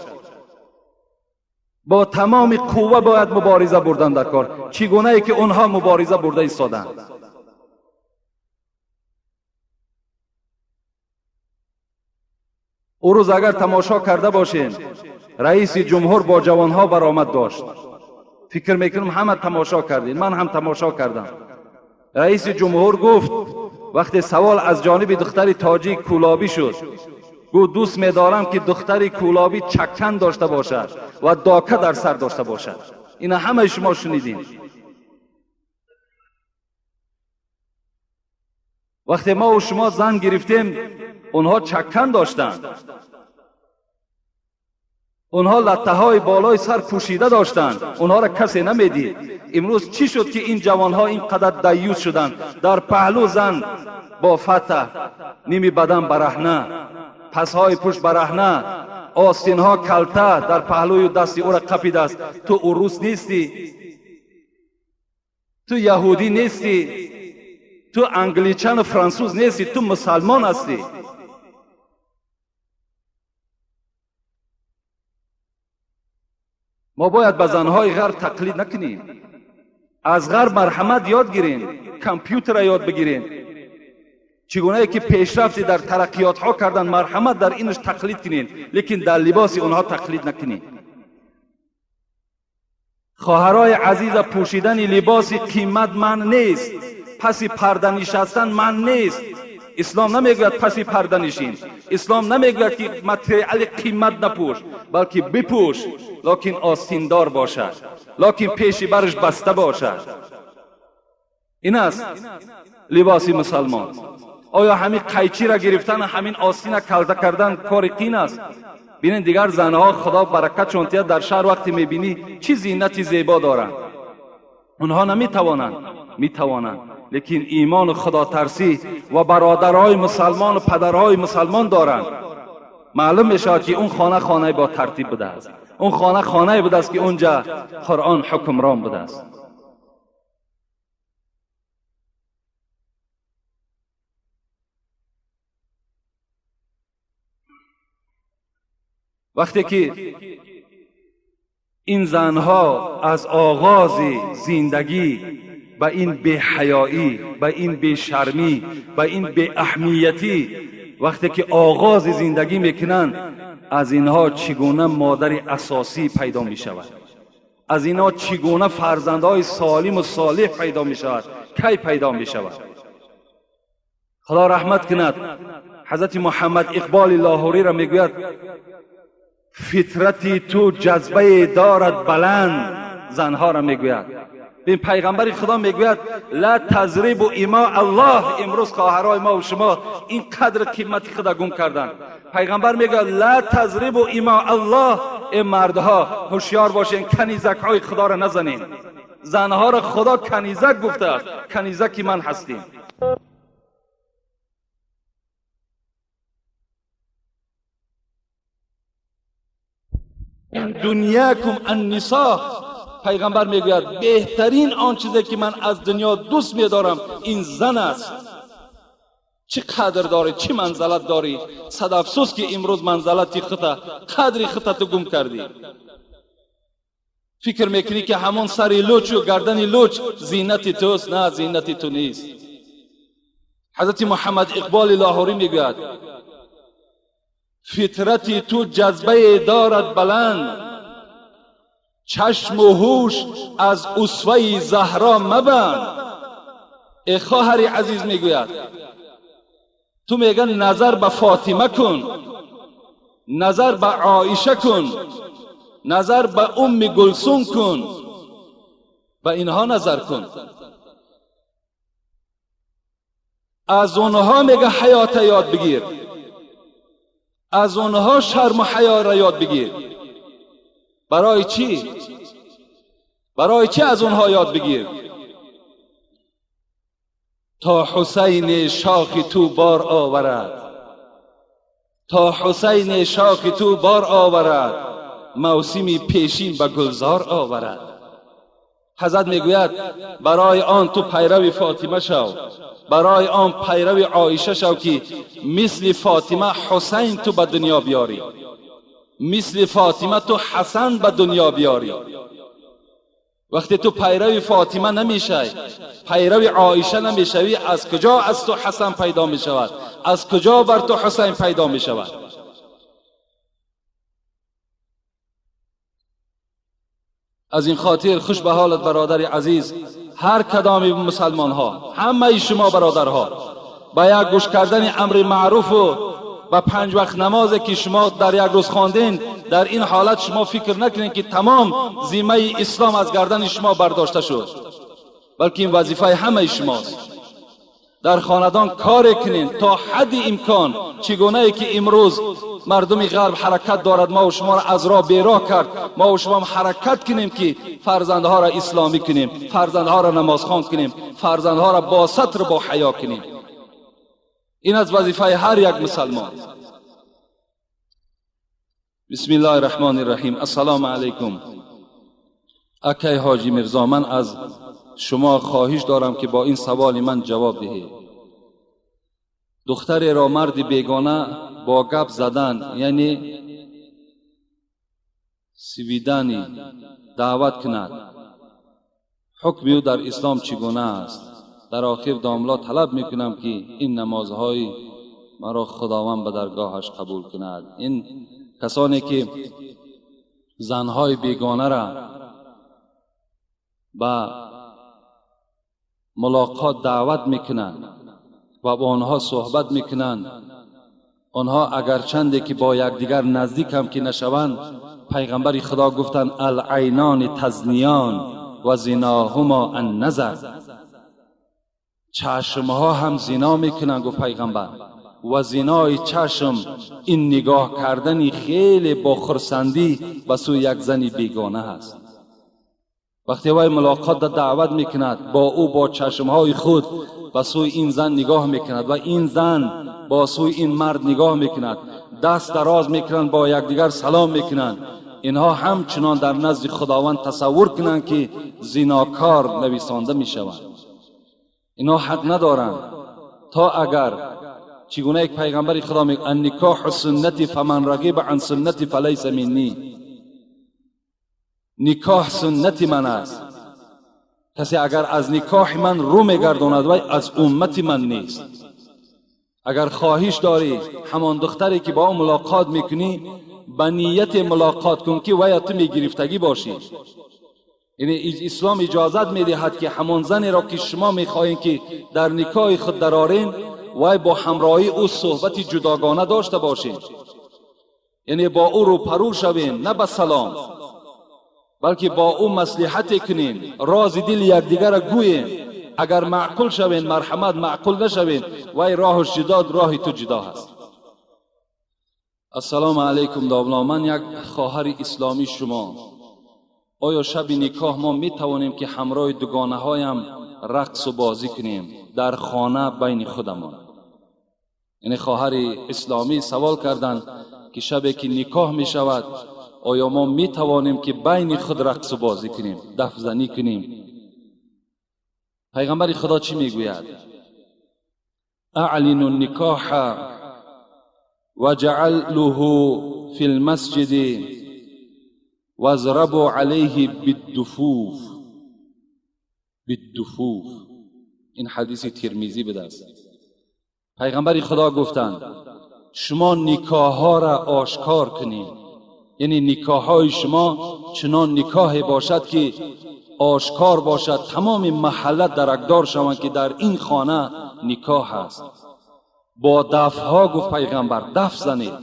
Бо тамоми қувва бояд мубориза бурдан дар кор, чӣ гунае ки онҳо мубориза бурда истоданд. Ӯ рӯз агар тамошо карда бошем, раиси ҷумҳур бо ҷавонҳо баромад дошт. Фикр мекунам ҳама тамошо кардед, ман ҳам тамошо кардам. Раиси ҷумҳур гуфт вақте савол аз ҷониби духтари тоҷик кӯлобӣ шуд, гуфт дӯст медорам ки духтари кӯлобӣ чаккан дошта бошад ва дока дар сар дошта бошад. Ина ҳамаи шумо шунидем. Вақте мо ва шумо зан гирифтем, онҳо чаккан доштанд, онҳо латтаҳои болои сар пӯшида доштанд, онҳоро касе намедид. Имрӯз чӣ шуд ки ин ҷавонҳо ин қадар даюс шуданд? Дар паҳлӯ зан бо фатта, ними бадан бараҳна, пасҳои пушт бараҳна, остинҳо калта дар паҳлӯю дасти ӯро қапидааст. Ту урус нестӣ, ту яҳудӣ нестӣ, ту англичану франсуз нестӣ, ту мусалмон ҳастӣ. Мо бояд ба занҳои ғарб тақлид накунем. Аз ғарб марҳамат ёд гирем, компютера ёд бигирем. Чӣ гунае ки пешрафти дар тараққиётҳо карданд, марҳамат дар инаш тақлид кунем, лекин дар либоси онҳо тақлид накунем. Хоҳарои азиза, пӯшидани либоси қимат манъ нест, паси парда нишастан манъ нест. Ислом намегӯяд паси парда нишин, ислом намегӯяд ки материали қимат напӯш, балки бипӯш, локин остиндор бошад, локин пеши бараш баста бошад. Ин аст либоси мусалмон. Оё ҳамин қайчиро гирифтан, ҳамин остина калта кардан кори қин аст? Бинед дигар занҳо, Худо баракатшон диҳад, дар шаҳр вақте мебинӣ чӣ зинати зебо доранд. Онҳо наметавонанд, метавонанд, лекин имону худотарсӣ ва бародарҳои мусалмону падарҳои мусалмон доранд. Маълум мешавад ки он хона хонаи бо тартиб будааст, он хона хонае будааст ки онҷа Қуръон ҳукмрон будааст. Вақте ки Ин занҳо аз оғози зиндагӣ ба ин беҳаёӣ, ба ин бешармӣ, ба ин беаҳамиятӣ вақте ки оғози зиндагӣ мекунанд, аз инҳо чӣ гуна модари асосӣ пайдо мешавад? Аз инҳо чӣ гуна фарзандҳои солиму солеҳ пайдо мешавад? Кай пайдо мешавад? Худо раҳмат кунад ҳазрати Муҳаммад Иқболи Лоҳуриро, мегӯяд: фитрати ту ҷазбае дорад баланд. Занҳоро мегӯяд. Бин, пайғамбари Худо мегӯяд: ла тазрибу има Аллоҳ. Имрӯз хоҳарои мо шумо ин қадр қимати худа гум карданд. Пайғамбар мегӯяд: ла тазрибу има Аллоҳ. Э мардҳо, ҳушёр бошен, канизакҳои Худоро назанед. Занҳоро Худо канизак гуфтааст, канизаки ман ҳастем. Дунякум аннисо. Пайғамбар мегӯяд: беҳтарин он чизе ки ман аз дунё дӯст медорам, ин зан аст. Чӣ қадр дорӣ, чӣ манзалат дорӣ! Сад афсӯс, ки имрӯз манзалати хута, қадри хута ту гум кардӣ. Фикр мекунӣ, ки ҳамон сари лучу гардани луч зинати туст. На, зинати ту нест. Ҳазрати Муҳаммад Иқболи Лоҳурӣ мегӯяд: фитрати ту ҷазбае дорад баланд, чашму ҳуш аз усваи Заҳро мабанд. Э хоҳари азиз, мегӯяд, ту мегӯяд, назар ба Фотима кун, назар ба Оиша кун, назар ба Умми Гулсум кун, ба инҳо назар кун, аз онҳо мега ҳаёта ёд бигир, аз онҳо шарму ҳаёро ёд бигир. Барои чӣ? Барои чӣ аз онҳо ёд бигир? То Ҳусайни шохи ту бор оварад, то Ҳусайни шохи ту бор оварад, мавсими пешин ба гулзор оварад. Ҳазрат мегӯяд: барои он ту пайрави Фотима шав, барои он пайрави Оиша шав, ки мисли Фотима Ҳусайн ту ба дунё биёрӣ, мисли Фотима ту Ҳасан ба дунё биёрӣ. Вақте ту пайрави Фотима намешавӣ, пайрави Оиша намешавӣ, аз куҷо аз ту Ҳасан пайдо мешавад? Аз куҷо бар ту Ҳусайн пайдо мешавад? Аз ин хотир хуш ба ҳолат, бародари азиз, ҳар кадоми мусалмонҳо, ҳамаи шумо бародарҳо, ба як гӯш кардани амри маъруфу ба панҷ вақт намозе, ки шумо дар як рӯз хонден, дар ин ҳолат шумо фикр накунед, ки тамом зиммаи ислом аз гардани шумо бардошта шуд, балки ин вазифаи ҳамаи шумост. Дар хонадон коре кунед то ҳадди имкон. Чӣ гунае ки имрӯз мардуми ғарб ҳаракат дорад, мо шуморо аз роҳ бероҳ кард, мо шумоам ҳаракат кунем, ки фарзандҳоро исломӣ кунем, фарзандҳоро намозхон кунем, фарзандҳоро бо сатр, бо ҳаё кунем. Ин аз вазифаи ҳар як мусалмон. Бисмиллоҳи раҳмони раҳим. Ассалому алайкум, акай Ҳоҷи Мирзо, ман аз шумо хоҳиш дорам, ки бо ин саволи ман ҷавоб диҳед. Духтареро марди бегона бо гап задан, яъне свидание, даъват кунад, ҳукми ӯ дар ислом чӣ гуна аст? Дар охир, домло, талаб мекунам, ки ин намозҳои маро Худованд ба даргоҳаш қабул кунад. Ин касоне ки занҳои бегонара ба мулоқот даъват мекунанд ва бо онҳо суҳбат мекунанд, онҳо агарчанде ки бо якдигар наздик ҳам ки нашаванд, пайғамбари Худо гуфтанд: алайнони тазниён ва зиноҳумо анназар. Чашмҳо ҳам зино мекунанд, гуфт пайғамбар, ва зинои чашм ин нигоҳ кардани хеле бо хурсандӣ ба сӯи як зани бегона аст. Вақте вай мулоқот даъват мекунад, бо ӯ бо чашмҳои худ ба сӯи ин зан нигоҳ мекунад ва ин зан бо сӯи ин мард нигоҳ мекунад, даст дароз мекунанд, бо якдигар салом мекунанд, инҳо ҳамчунон дар назди Худованд тасаввур кунанд, ки зинокор нависонда мешаванд. Инҳо ҳақ надоранд. То агар чӣ гуна як пайғамбари Худо мегӯяд: анникоҳу суннати, фаман рағиба ан суннати фалайса минни. Никоҳ суннати ман аст. Касе агар аз никоҳи ман рӯ мегардонад, вай аз уммати ман нест. Агар хоҳиш дорӣ ҳамон духтаре ки бо ӯ мулоқот мекунӣ, ба ният мулоқот кун ки вай ту мегирифтагӣ бошӣ. Яъне ислом иҷозат медиҳад ки ҳамон занеро ки шумо мехоҳед ки дар никоҳи худ дарорен, вай бо ҳамроҳии ӯ суҳбати ҷудогона дошта бошед. Яъне бо ӯ рӯпарӯ шавем, на ба салом, балки бо ӯ маслиҳате кунем, рози дили якдигарро гӯем. Агар маъқул шавем, марҳамат, маъқул нашавем, вай роҳаш ҷудо, роҳи ту ҷудо ҳаст. Ассалому алайкум домла, ман як хоҳари исломии шумо. Оё шаби никоҳ мо метавонем ки ҳамроҳи дугонаҳоям рақсу бозӣ кунем дар хона байни худамон? Яъне хоҳари исломӣ савол карданд ки шабе ки никоҳ мешавад, оё мо метавонем ки байни худ рақсу бозӣ кунем, дафзанӣ кунем? Пайғамбари Худо чӣ мегӯяд? Аълину никоҳа ваҷаълуҳу фи лмасҷиди вазрабу алайҳи биддуфуф. Биддуфуф. Ин ҳадиси Тирмизӣ будааст. Пайғамбари Худо гуфтанд: шумо никоҳҳоро ошкор кунед. Яъне никоҳҳои шумо чунон никоҳе бошад ки ошкор бошад, тамоми маҳалла даракдор шаванд ки дар ин хона никоҳ аст. Бо дафҳо, гуфт пайғамбар, даф занед.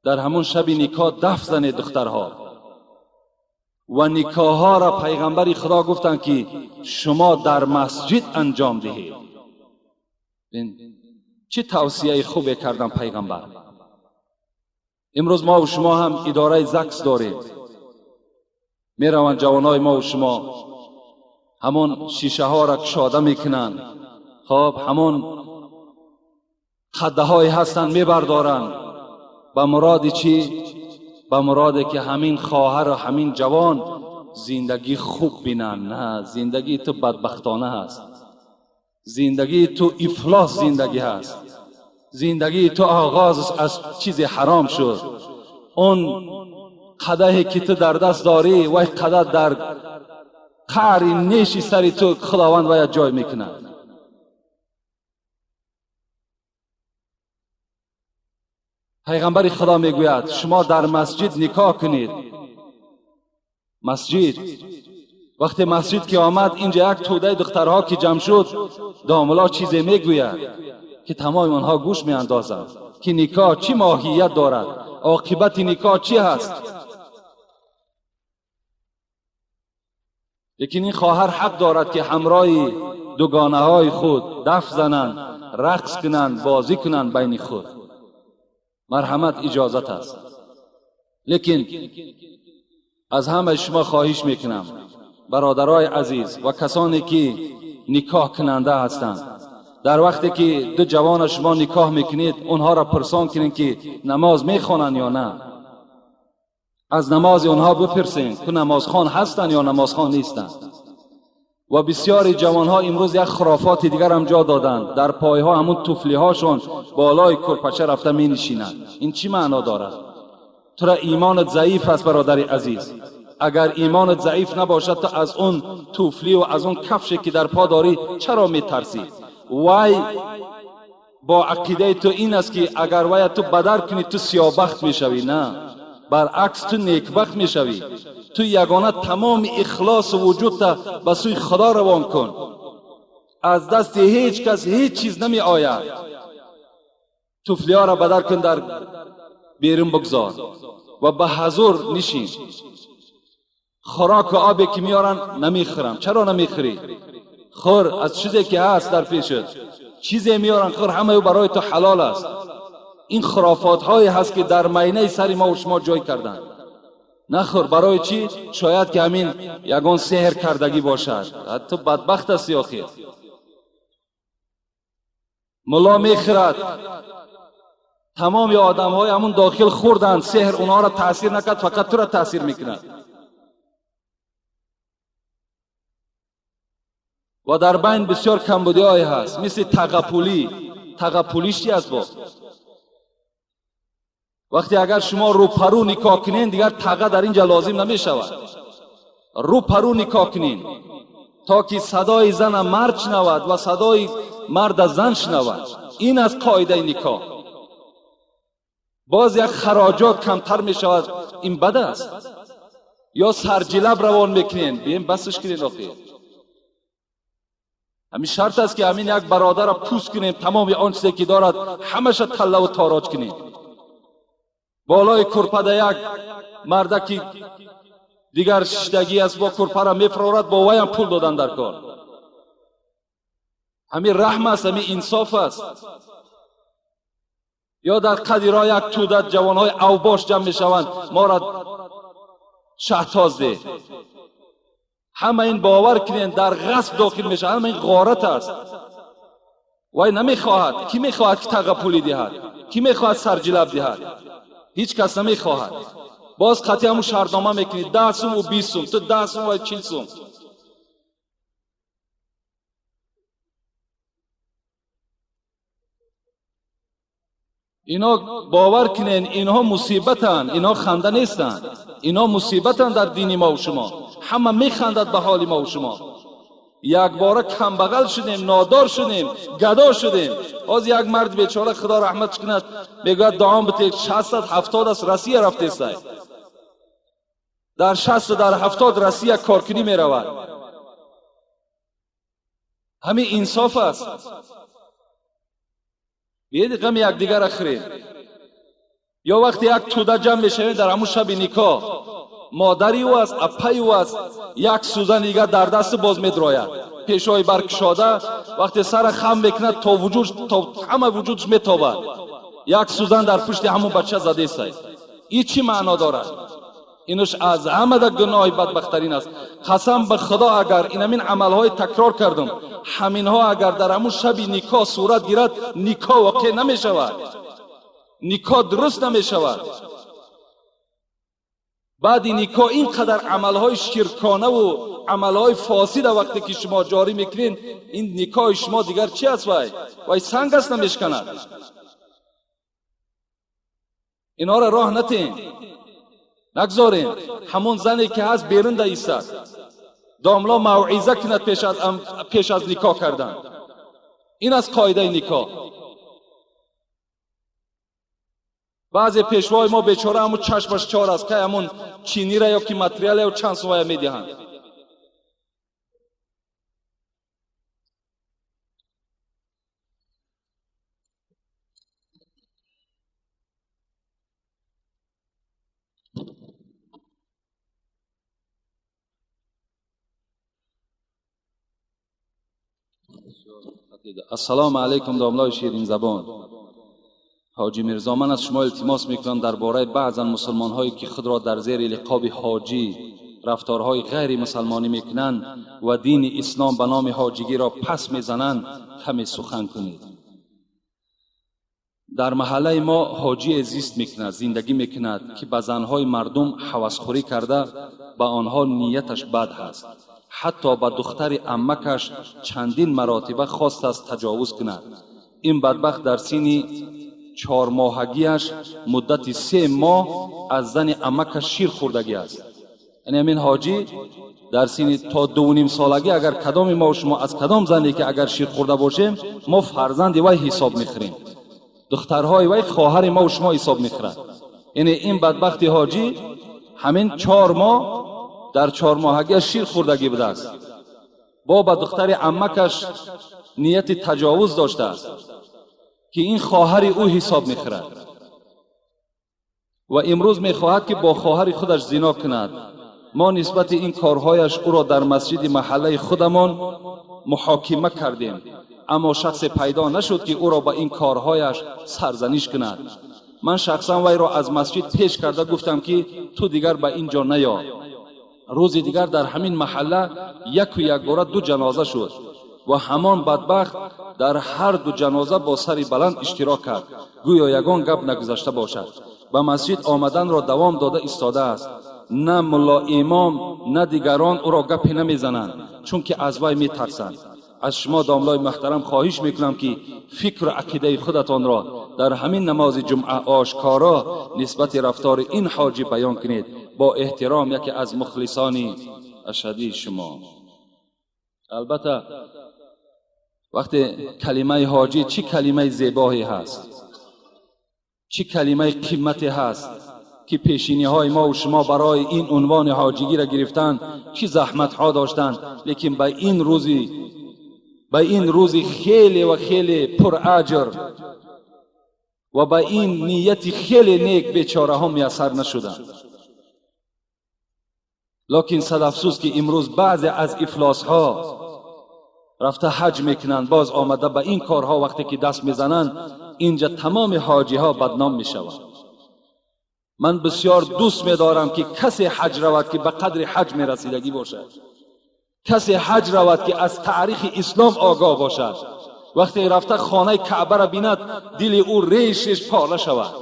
Дар ҳамон шаби никоҳ даф занед духтарҳо. Ва никоҳҳоро пайғамбари Худо гуфтанд ки шумо дар масҷид анҷом диҳед. Чӣ тавсияи хубе кардан пайғамбар. Имрӯз мо шумо ҳам идораи ЗАГС дорем. Мераванд ҷавонои мо шумо, ҳамон шишаҳоро кушода мекунанд, хоб ҳамон қаддаҳое ҳастанд мебардоранд. Ба муроди чӣ? Ба муроде ки ҳамин хоҳару ҳамин ҷавон зиндагӣ хуб бинанд. На, зиндагии ту бадбахтона ҳаст, зиндагии ту ифлос зиндагӣ ҳаст, зиндагии ту оғоз аз чизи ҳаром шуд. Он қадаҳе ки ту дар даст дорӣ, вай қадаҳ дар қаъри неши сари ту Худованд вая ҷой мекунад. Пайғамбари Худо мегӯяд: шумо дар масҷид никоҳ кунед. Масҷид, вақте масҷид ки омад, инҷа як тӯдаи духтарҳо ки ҷамъ шуд, домулло чизе мегӯяд ки тамоми онҳо гӯш меандозанд ки никоҳ чӣ моҳият дорад, оқибати никоҳ чӣ ҳаст. Лекин ин хоҳар ҳақ дорад ки ҳамроҳи дугонаҳои худ даф зананд, рақс кунанд, бозӣ кунанд байни худ. Марҳамат, иҷозат аст. Лекин аз ҳамаи шумо хоҳиш мекунам, бародарои азиз ва касоне ки никоҳ кунанда ҳастанд, дар вақте ки ду ҷавона шумо никоҳ мекунед, онҳоро пурсон кунед ки намоз мехонанд ё на. Аз намози онҳо бипурсед ки намозхон ҳастанд ё намозхон нестанд. Ва бисёри ҷавонҳо имрӯз як хурофоти дигар ҳам ҷо доданд. Дар пойҳо ҳамун туфлиҳошон болои курпача рафта менишинанд. Ин чӣ маъно дорад? Тура имонат заиф аст, бародари азиз. Агар имонат заиф набошад, ту аз он туфливу аз он кафше ки дар по дорӣ чаро метарсӣ? Вай бо ақидаи ту ин аст ки агар вая ту бадар кунӣ, ту сиёбахт мешавӣ. На, баръакс, ту некбахт мешавӣ. Ту ягона тамоми ихлосу вуҷудта ба сӯи Худо равон кун. Аз дасти ҳеҷ кас ҳеҷ чиз намеояд. Туфлиҳоро бадар кун, дар берун бигзор ва ба ҳазур нишин. Хӯроку обе ки меоранд намехӯрам. Чаро намехӯрӣ? Хӯр аз чизе ки ҳаст дар пешат. Чизе меоранд, хӯр, ҳамаи ӯ барои ту ҳалол аст. Ин хурофотҳое ҳаст ки дар майнаи сари мо шумо ҷой карданд. Нахӯр, барои чӣ? Шояд ки ҳамин ягон сеҳр кардагӣ бошад. Ту бадбахт ҳастӣ охир. Мулло мехӯрад, тамоми одамҳои ҳамун дохил хӯрданд, сеҳр онҳоро таъсир накард, фақат туро таъсир мекунад. Ва дар байн бисёр камбудиҳое ҳаст, мисли тағапулӣ. Тағапулиш чи аст бо? وقتی اگر شما رو پرو نکاح کنین دیگر تقه در اینجا لازم نمیشود. رو پرو نکاح کنین تا که صدای زن مرد شنود و صدای مرد زن شنود. این از قاعده نکاح. باز یک خراجات کمتر می شود، این بد است. یا سرجلب روان میکنین، بیاین بسش کنین آخه. همین شرط است که همین یک برادر را پوست کنیم، تمام آن چیزی که دارد همش طله و تاراج کنیم. بالای کرپه یک مردکی دیگر شیشتگی است، با کرپه را میفرارد، با وی هم پول دادن در کار. همین رحم است، همین انصاف است. یا در قدیرها یک توده جوانهای اوباش جمع میشوند، ما را شهتاز ده. همه این باور کنین در غصب داخل میشه، همه این غارت است. وای نمیخواهد. کی میخواهد که تقه پولی دهد؟ کی میخواهد سرجلب دهد؟ هیچ کس نمیخواهد. باز قطعی همون شرطنامه میکنی، 10 سوم و 20 سوم، تو 10 سوم و 40 سوم. اینا باور کنین اینها مصیبتن، اینها خنده نیستن، اینا مصیبتن در دین ما و شما. همه میخندد به حال ما و شما. یک باره کم بغل شدیم، نادار شدیم، گدا شدیم. از یک مرد بیچاره خدا رحمتش کند میگوید دعام بده، 60 70 است، رسیه رفته است. در 60 در 70 رسیه کارکنی میرود. همین انصاف است. بیاید غم یک دیگر خوریم. یا وقتی یک توده جمع میشویم در همون شب نکاح، مادری او است، اپای او است، یک سوزن دیگر در دست باز میدراید، پیشای برکشاده، وقتی سر خم میکند تا وجود تا همه وجودش میتابد، یک سوزن در پشت همون بچه زده است. این چی معنا دارد؟ اینش از همه در گناه بدبخترین است. قسم به خدا اگر این همین عملهای تکرار کردم، همینها اگر در همون شب نکاح صورت گیرد، نکاح واقع نمیشود، نکاح درست نمیشود. بعد نکاح اینقدر عملهای شرکانه و عملهای فاسد وقتی که شما جاری میکنین، این نکاح شما دیگر چی است؟ وای سنگ است، نمیشکند. اینها را راه نتین، نگذارین. همون زنی که هست بیرون ده ایستد، داملا موعظه کند پیش از نکاح کردن. این از قاعده نکاح. بعضی پیشوای ما بیچاره همون چشمش چار است که همون چینی را یا که متریال یا چند سوایه میدهند. السلام علیکم داملای شیرین زبان. حاجی میرزا، من از شما التماس میکنم درباره بعضا مسلمان هایی که خود را در زیر لقاب حاجی رفتارهای غیر مسلمانی میکنند و دین اسلام به نام حاجیگی را پس میزنند کمی سخن کنید. در محله ما حاجی زیست میکند، زندگی میکند که به زنهای مردم هوسخوری کرده، به آنها نیتش بد هست. حتی به دختر عمکش چندین مراتبه خواست است تجاوز کند. این بدبخت در سین 4 ماهگیش مدت 3 ماه از زن عمکش شیر خوردگی است. یعنی همین حاجی در سین تا 2.5 سالگی اگر کدام ما و شما از کدام زنی که اگر شیر خورده باشیم، ما فرزند وی حساب میخوریم، دخترهای وی خواهر ما و شما حساب میخورند. یعنی این بدبخت حاجی همین 4 ماه در 4 ماهگی شیر خوردگی بوده است. با به دختر عمکش نیت تجاوز داشته است که این خواهر او حساب میخورد و امروز میخواهد که با خواهر خودش زنا کند. ما نسبت این کارهایش او را در مسجد محله خودمان محاکمه کردیم، اما شخص پیدا نشد که او را با این کارهایش سرزنش کند. من شخصا وی را از مسجد پیش کرده گفتم که تو دیگر به اینجا نیا. روز دیگر در همین محله یک باره 2 جنازه شد و همان بدبخت در هر 2 جنازه با سر بلند اشتراک کرد، گویا یگان گپ نگذشته باشد. به مسجد آمدن را دوام داده ایستاده است. نه ملا امام نه دیگران او را گپی نمیزنند، چون که از وی میترسند. از شما داملای محترم خواهش میکنم که فکر و عقیده خودتان را дар ҳамин намози ҷумъа ошкоро нисбати рафтори ин ҳоҷӣ баён кунед. Бо эҳтиром яке аз мухлисони ашадии шумо. Албатта вақте калимаи ҳоҷӣ чӣ калимаи зебое ҳаст, чӣ калимаи қимате ҳаст ки пешиниҳои мо ва шумо барои ин унвони ҳоҷигиро гирифтан чӣ заҳматҳо доштанд, лекин ба ин рӯзи хеле ва хеле пураҷр ва ба ин нияти хеле нек бечораҳо муяссар нашуданд. Лекин сад афсӯс ки имрӯз баъзе аз ифлосҳо рафта ҳаҷ мекунанд, боз омада ба ин корҳо вақте ки даст мезананд, инҷа тамоми ҳоҷиҳо бадном мешаванд. Ман бисёр дӯст медорам ки касе ҳаҷ равад ки ба қадри ҳаҷ мерасидагӣ бошад, касе ҳаҷ равад ки аз таърихи ислом огоҳ бошад. Вақте рафта хонаи каъбаро бинад, дили ӯ реш реш пора шавад.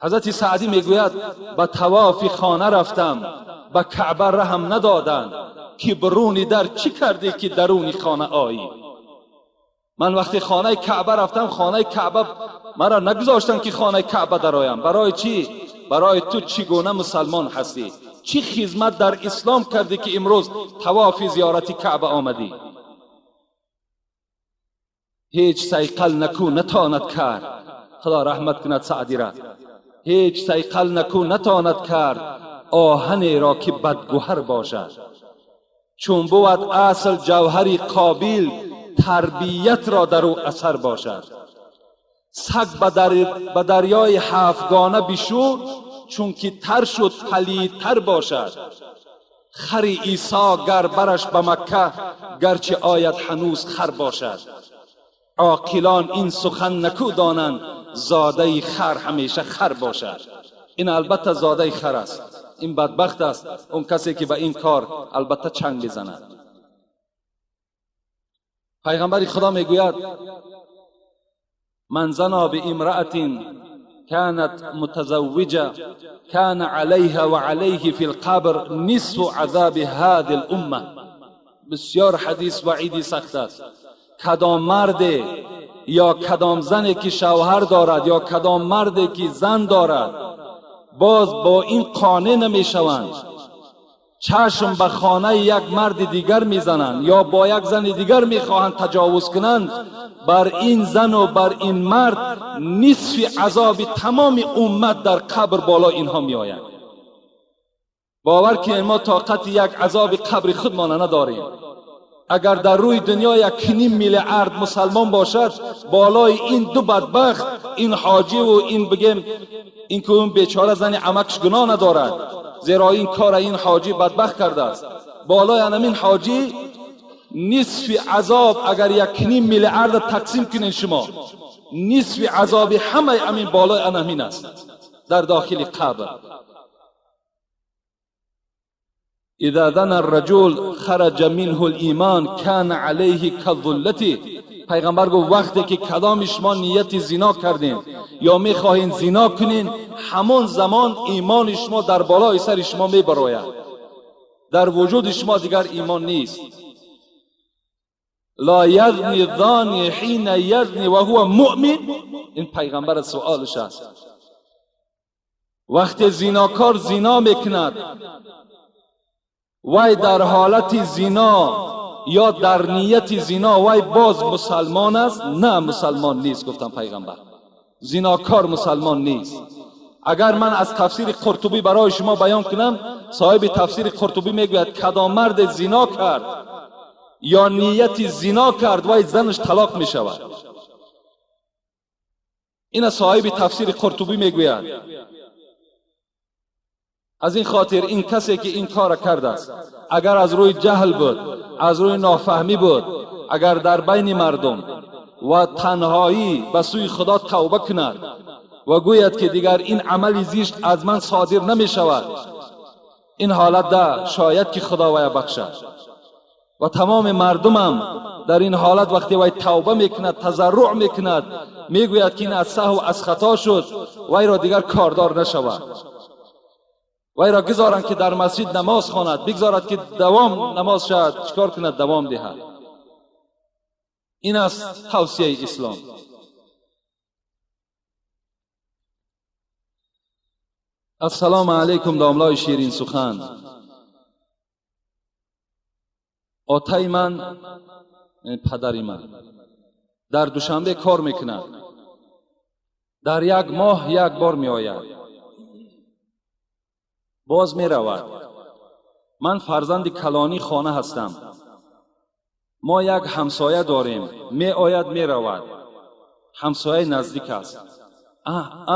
Ҳазрати Саъдӣ мегӯяд: ба тавофи хона рафтам, ба каъба раҳм надоданд, ки бируни дар чӣ кардӣ ки даруни хона оӣ? Ман вақте хонаи каъба рафтам, хонаи каъба маро нагузоштанд ки хонаи каъба дароям. Барои чӣ? Барои ту чӣ гуна мусалмон ҳастӣ? Чӣ хизмат дар ислом кардӣ ки имрӯз тавофи зиёрати каъба омадӣ? Ҳеҷ сайқал наку натонад кард. Худо раҳмат кунад Саъдира. Ҳеҷ сайқал наку натонад кард оҳанеро ки бадгӯҳар бошад. Чун бувад асл ҷавҳари қобил, тарбиятро дар ӯ асар бошад. Саг ба дарёи ҳафтгона бишӯр, чунки тар шуд палидтар бошад. Хари Исо гар бараш ба Макка, гарчи ояд ҳанӯз хар бошад. Оқилон ин сухан наку донанд, зодаи хар ҳамеша хар бошад. Ин албатта зодаи хар аст, ин бадбахт аст он касе ки ба ин кор албатта чанг мезанад. Пайғамбари Худо мегӯяд: ман зано биимраатин كانت متزوجة كان عليها وعليه في القبر نصف عذاب هذه الأمة. بسیار حدیث وعیدی سخت است. کدام مرد یا کدام زنی که شوهر دارد یا کدام مردی که زن دارد باز با این قانع نمیشوند، چشم به خانه یک مرد دیگر میزنند یا با یک زن دیگر میخواهند تجاوز کنند، بر این زن و بر این مرد نصف عذاب تمام امت در قبر بالا اینها میآید. باور که ما طاقت یک عذاب قبر خودمان نداریم. اگر در روی دنیا 1.5 میلیارد مسلمان باشد، بالای این دو بدبخت، این حاجی و این بگیم این که اون بیچاره زن عمکش گناه ندارد، زیرا این کار این حاجی بدبخت کرده است، بالای همین حاجی نصف عذاب اگر 1.5 میلیارد تقسیم کنین شما، نصف عذاب همه امین بالای همین است در داخل قبر. اذا زنى الرجل خرج منه الایمان كان عليه كالظلة. پیغمبر گفت وقتی که کدام شما نیت زنا کردین یا میخواهین زنا کنین، همان زمان ایمان شما در بالای سر شما میبراید، در وجود شما دیگر ایمان نیست. لا یزنی الزانی حین یزنی و هو مؤمن. این پیغمبر سوالش است. وقتی زیناکار زینا میکند، وی در حالت زینا یا در نیت زینا وی باز مسلمان است؟ نه، مسلمان نیست. گفتم پیغمبر زیناکار مسلمان نیست. اگر من از تفسیر قرطبی برای شما بیان کنم، صاحب تفسیر قرطبی میگوید کدام مرد زینا کرد یا نیت زینا کرد وی زنش طلاق می شود. این صاحب تفسیر قرطبی میگوید. از این خاطر این کسی که این کار کرده است، اگر از روی جهل بود، از روی نافهمی بود، اگر در بین مردم و تنهایی به سوی خدا توبه کند و گوید که دیگر این عمل زشت از من صادر نمی شود، این حالت ده شاید که خدا وی بخشد. و تمام مردمم در این حالت وقتی وی توبه میکند، تضرع میکند، میگوید که این از سهو از خطا شد، وی را دیگر کاردار نشود، وی را گذارند که در مسجد نماز خواند، بگذارد که دوام نماز شد، چیکار کند؟ دوام دهد. Ин аст тавсияи ислом. Ассалому алайкум, домлои ширин сухан. Отаи ман, падари ман, дар Душанбе кор мекунад. Дар як моҳ як бор меояд, боз меравад. Ман фарзанди калонии хона ҳастам. Мо як ҳамсоя дорем, меояд, меравад. Ҳамсояи наздик аст,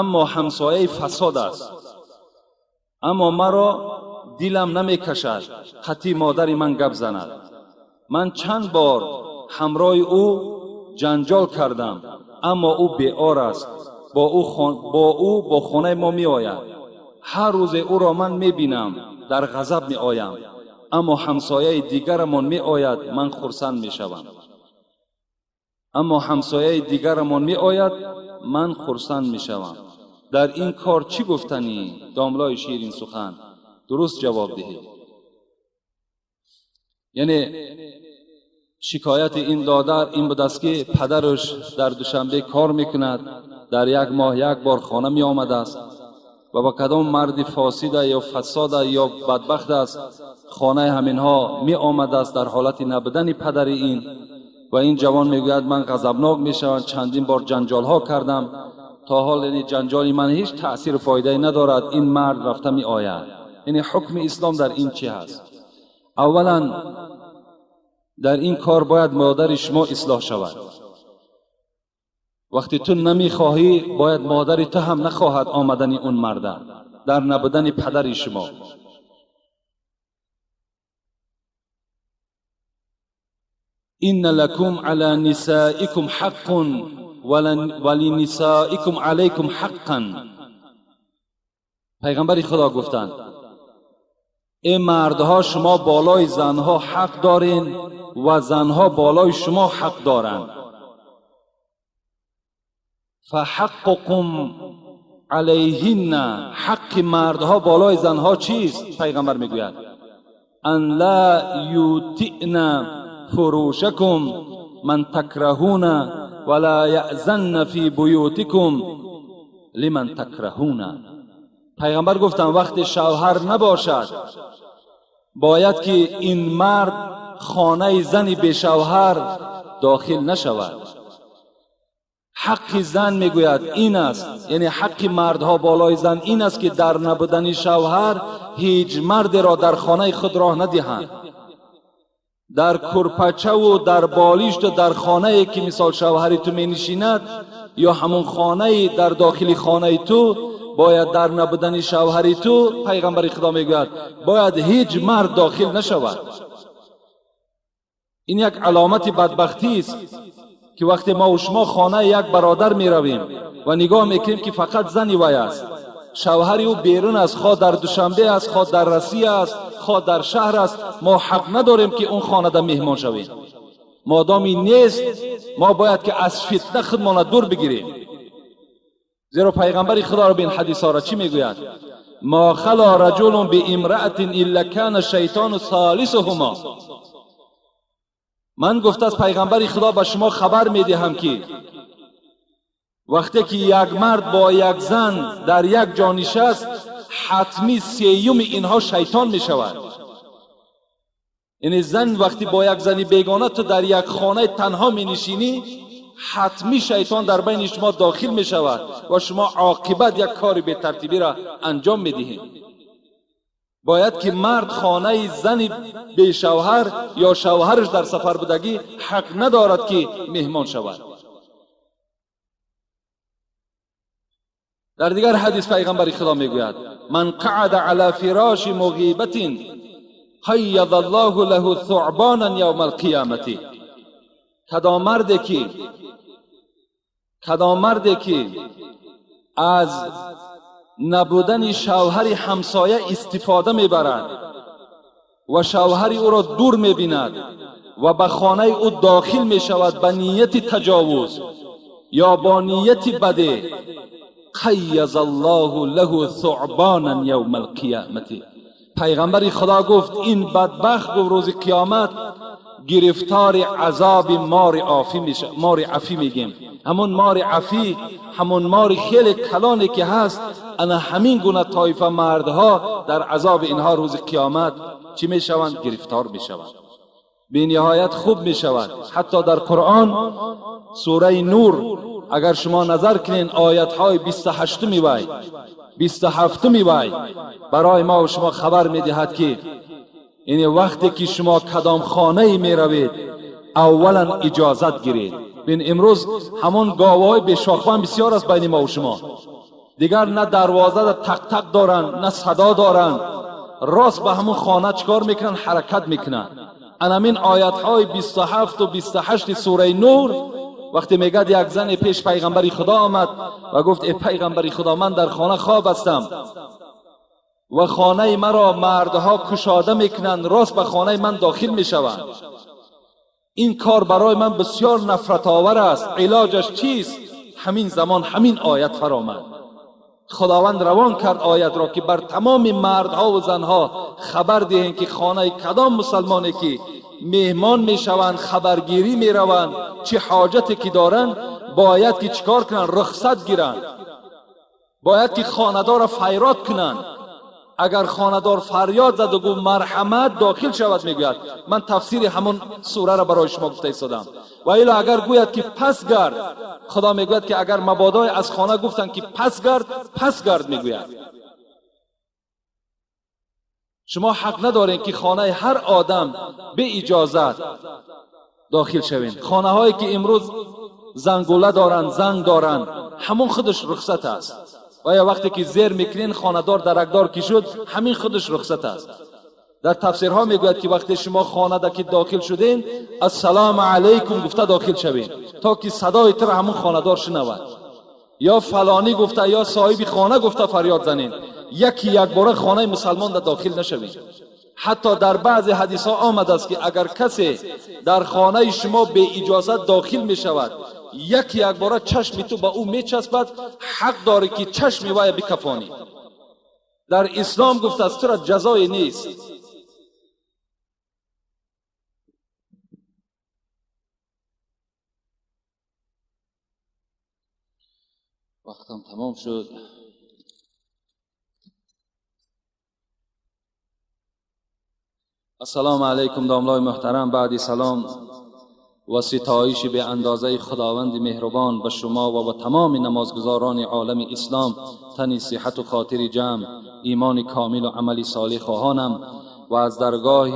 аммо ҳамсояи фасод аст. Аммо маро дилам намекашад қатъи модари ман гап занад. Ман чанд бор ҳамроҳи ӯ ҷанҷол кардам, аммо ӯ беор аст. Бо ӯ бо хонаи мо меояд. Ҳар рӯзе ӯро ман мебинам, дар ғазаб меоям. Аммо ҳамсояи дигарамон меояд, ман хурсанд мешавам. Аммо ҳамсояи дигарамон меояд, ман хурсанд мешавам. Дар ин кор чӣ гуфтанӣ, домлои ширин сухан? Дуруст ҷавоб диҳед. Яъне шикояти ин додар ин будаст ки падараш дар Душанбе кор мекунад, дар як моҳ як бор хона меомадааст ва ба кадом марди фосида ё фасода ё бадбахт аст хонаи ҳаминҳо меомадааст дар ҳолати набудани падари ин. Ва ин ҷавон мегӯяд ман ғазабнок мешавам, чандин бор ҷанҷолҳо кардам, то ҳол яъне ҷанҷоли ман ҳеҷ таъсиру фоидае надорад, ин мард рафта меояд. Яъне ҳукми ислом дар ин чӣ ҳаст? Аввалан дар ин кор бояд модари шумо ислоҳ шавад. Вақте ту намехоҳӣ, бояд модари ту ҳам нахоҳад омадани он марда дар набудани падари шумо. Инна лакум ала нисаикум ҳаққун ва линисаикум алайкум ҳаққан. Пайғамбари Худо гуфтанд: эй мардҳо, шумо болои занҳо ҳақ дорен ва занҳо болои шумо ҳақ доранд. Фаҳаққукум алайҳинна, ҳаққи мардҳо болои занҳо чист? Пайғамбар мегӯяд: ан ла ютиъна фурушакум ман такраҳуна ва ла яъзанна фи буютикум лиман такраҳуна. Пайғамбар гуфтанд вақте шавҳар набошад, бояд ки ин мард хонаи зани бешавҳар дохил нашавад. Ҳаққи зан мегӯяд ин аст, яъне ҳаққи мардҳо болои зан ин аст ки дар набудани шавҳар ҳеҷ мардеро дар хонаи худ роҳ надиҳанд. Дар курпачаву дар болишту дар хонае ки мисол шавҳари ту менишинад ё ҳамон хонаи дар дохили хонаи ту, бояд дар набудани шавҳари ту, пайғамбари Худо мегӯяд, бояд ҳеҷ мард дохил нашавад. Ин як аломати бадбахтист ки вақте мо ва шумо хонаи як бародар меравем ва нигоҳ мекунем ки фақат зани вай аст, шавҳари ӯ берун аст, хоҳ дар Душанбе аст, хоҳ дар Россия аст, хоҳ дар шаҳр аст, мо ҳақ надорем ки он хонада меҳмон шавем. Модоми нест, мо бояд ки аз фитна худмона дур бигирем. Зеро пайғамбари Худоро бин ҳадисҳоро чӣ мегӯяд? Ма хала раҷулун биимраатин илла кана шайтону салисуҳума. Ман гуфтааст пайғамбари Худо ба шумо хабар медиҳам ки вақте ки як мард бо як зан дар як ҷо нишаст, ҳатмӣ сеюми инҳо шайтон мешавад. Яъне зан вақте бо як зани бегона ту дар як хонаи танҳо менишинӣ, ҳатмӣ шайтон дар байни шумо дохил мешавад ва шумо оқибат як кори бетартибиро анҷом медиҳед. Бояд ки мард хонаи зани бешавҳар ё шавҳараш дар сафар будагӣ ҳақ надорад ки меҳмон шавад. Дар дигар ҳадис пайғамбари Худо мегӯяд: ман қаъада ала фироши муғибатин қайяда аллоҳу лаҳу суъбонан явма алқиёмати. Кадом марде ки аз набудани шавҳари ҳамсоя истифода мебарад ва шавҳари ӯро дур мебинад ва ба хонаи ӯ дохил мешавад ба нияти таҷовуз ё бо нияти баде, қайяза аллоҳу лаҳу суъбонан явма алқиёмати. Пайғамбари Худо гуфт ин бадбахт гуфт рӯзи қиёмат گرفتار عذاب مار عافی میشه. مار عفی میگیم، همون مار عفی، همون مار خیلی کلانی که هست. انا همین گونه طایفه مردها در عذاب اینها روز قیامت چی میشوند؟ گرفتار میشوند. به نهایت خوب میشود. حتی در قرآن سوره نور اگر شما نظر کنین آیت های 28 وی 27 وی برای ما و شما خبر میدهد که این وقتی که شما کدام خانه می روید اولا اجازت گیرید. بین امروز همون گاوهای به شاخبان بسیار است بین ما و شما، دیگر نه دروازه تق تق دارن نه صدا دارن، راست به همون خانه چکار میکنن؟ حرکت میکنن. انامین آیت های 27 و 28 سوره نور وقتی میگد یک زن پیش پیغمبر خدا آمد و گفت ای پیغمبر خدا، من در خانه خواب هستم و خانه مرا مردها کشاده میکنند، راست به خانه من داخل میشوند. این کار برای من بسیار نفرت آور است، علاجش چیست؟ همین زمان همین آیت فرامد. خداوند روان کرد آیت را که بر تمام مردها و زنها خبر دهیم که خانه کدام مسلمانی که مهمان میشوند، خبرگیری میروند، چه حاجتی که دارند باید که چیکار کنند؟ رخصت گیرند، باید که خانه‌دار را فریاد کنند. اگر خانه‌دار فریاد زد و گفت مرحمت داخل شود، میگوید من تفسیر همون سوره را برای شما گفته ایستادم. و الا اگر گوید که پس گرد، خدا میگوید که اگر مبادای از خانه گفتند که پس گرد، پس گرد میگوید. شما حق ندارین که خانه هر آدم به اجازت داخل شوین. خانه هایی که امروز زنگوله دارند، زنگ دارند، همون خودش رخصت است. و یا وقتی که زیر میکنین خانه‌دار درکدار که شد، همین خودش رخصت است. در تفسیرها میگوید که وقتی شما خانه که داخل شدین السلام علیکم گفته داخل شوین تا که صدای تر همون خانه‌دار شنود. یا فلانی گفته یا صاحب خانه گفته فریاد زنین، یکی یک باره خانه مسلمان در داخل نشوین. حتی در بعض حدیث ها آمده است که اگر کسی در خانه شما به اجازت داخل می شود، یکی یک باره چشم تو به او می چسبد، حق داری که چشم وی بکفانی. در اسلام گفته است تو را جزای نیست. وقتم تمام شد. السلام علیکم داملای محترم. بعد سلام و ستایش به اندازه خداوند مهربان به شما و به تمام نمازگزاران عالم اسلام تنی صحت و خاطر جمع، ایمان کامل و عمل صالح خواهانم و از درگاه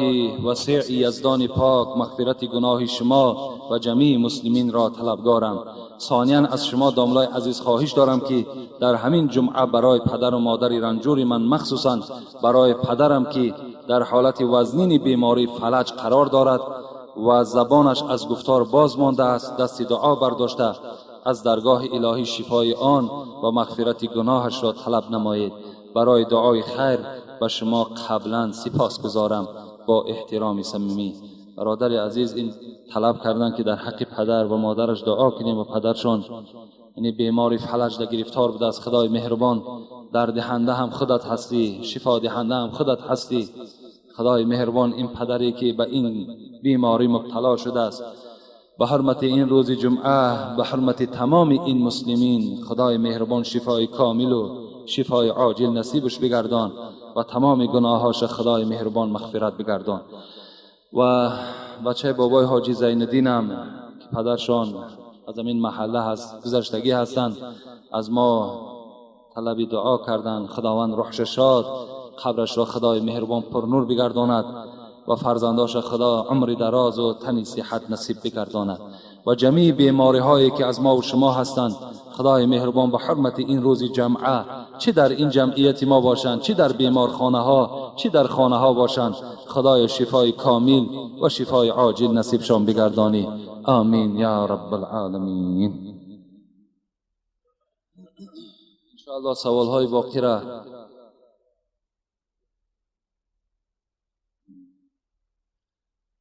وسیع یزدان پاک مغفرت گناه شما و جمیع مسلمین را طلبگارم. ثانیا از شما داملای عزیز خواهش دارم که در همین جمعه برای پدر و مادر رنجور من، مخصوصا برای پدرم که در حالت وزنین بیماری فلج قرار دارد و زبانش از گفتار باز مانده است، دست دعا برداشته از درگاه الهی شفای آن و مغفرت گناهش را طلب نمایید. برای دعای خیر به شما قبلا سپاس گزارم. با احترام صمیمی. برادر عزیز این طلب کردن که در حق پدر و مادرش دعا کنیم و پدرشان یعنی بیماری فلج در گرفتار بوده است. خدای مهربان در دهنده هم خودت هستی، شفا دهنده هم خودت هستی. خدای مهربان این پدری که به این بیماری مبتلا شده است، به حرمت این روز جمعه، به حرمت تمام این مسلمین، خدای مهربان شفای کامل و شفای عاجل نصیبش بگردان و تمام گناهاش خدای مهربان مغفرت بگردان. و بچه بابای حاجی زین الدینم که پدرشان از این محله هست، گذشتگی هستند، از ما طلب دعا کردند. خداوند روحش شاد، قبرش را خدای مهربان پر نور بگرداند و فرزنداش خدا عمر دراز و تنی صحت نصیب بگرداند و جمیع بیماری هایی که از ما و شما هستند خدای مهربان به حرمت این روز جمعه، چه در این جمعیت ما باشند، چه در بیمارخانه ها، چه در خانه ها باشند، خدای شفای کامل و شفای عاجل نصیبشان بگردانی. آمین یا رب العالمین. انشاءالله سوال های باقی را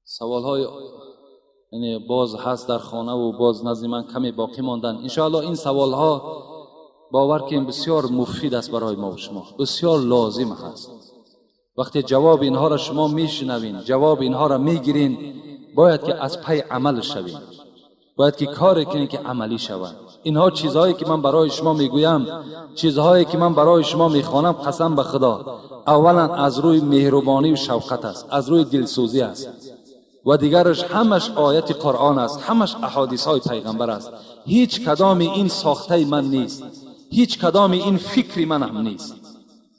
سوال های یعنی باز هست در خانه و باز نزد من کمی باقی ماندن. انشاءالله این سوال ها باور که بسیار مفید است برای ما و شما، بسیار لازم هست. وقتی جواب اینها را شما میشنوین، جواب اینها را میگیرین، باید که از پی عمل شویم، باید که کاری کنیم که عملی شود. اینها چیزهایی که من برای شما میگویم، چیزهایی که من برای شما میخوانم، قسم به خدا اولا از روی مهربانی و شفقت است، از روی دلسوزی است، و دیگرش همش آیت قرآن است، همش احادیث های پیغمبر است. هیچ کدام این ساخته من نیست، هیچ کدام این فکر من هم نیست.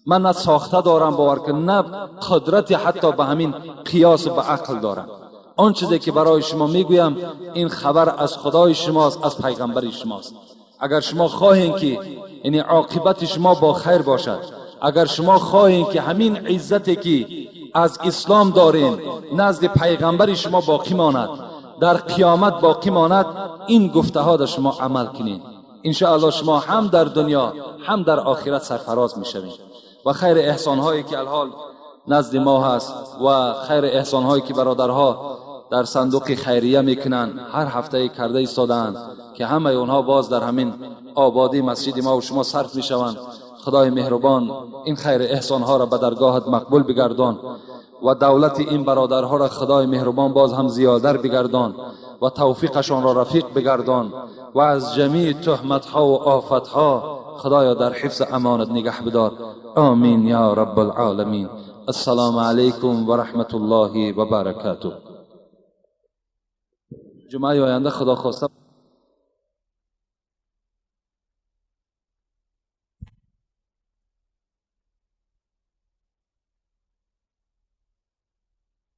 من نه ساخته دارم، باور کن، نه قدرت حتی به همین قیاس و به عقل دارم. آن چیزی که برای شما میگویم این خبر از خدای شماست، از پیغمبر شماست. اگر شما خواهین که یعنی عاقبت شما با خیر باشد، اگر شما خواهین که همین عزتی که از اسلام دارین نزد پیغمبر شما باقی ماند، در قیامت باقی ماند، این گفته ها در شما عمل کنین، انشاءالله شما هم در دنیا هم در آخرت سرفراز میشوین. و خیر احسان هایی که الحال نزد ما هست و خیر احسان هایی که برادرها در صندوق خیریه میکنن، هر هفته کرده ایستادند که همه اونها باز در همین آبادی مسجد ما و شما صرف میشوند. خدای مهربان این خیر احسان ها را به درگاهت مقبول بگردان و دولت این برادرها را خدای مهربان باز هم زیادر بگردان و توفیقشان را رفیق بگردان و از جمیع تهمت ها و آفت ها خدایا در حفظ امانت نگه بدار. آمین یا رب العالمین. السلام علیکم و رحمت الله و برکاته. جمعه آینده خدا خواسته.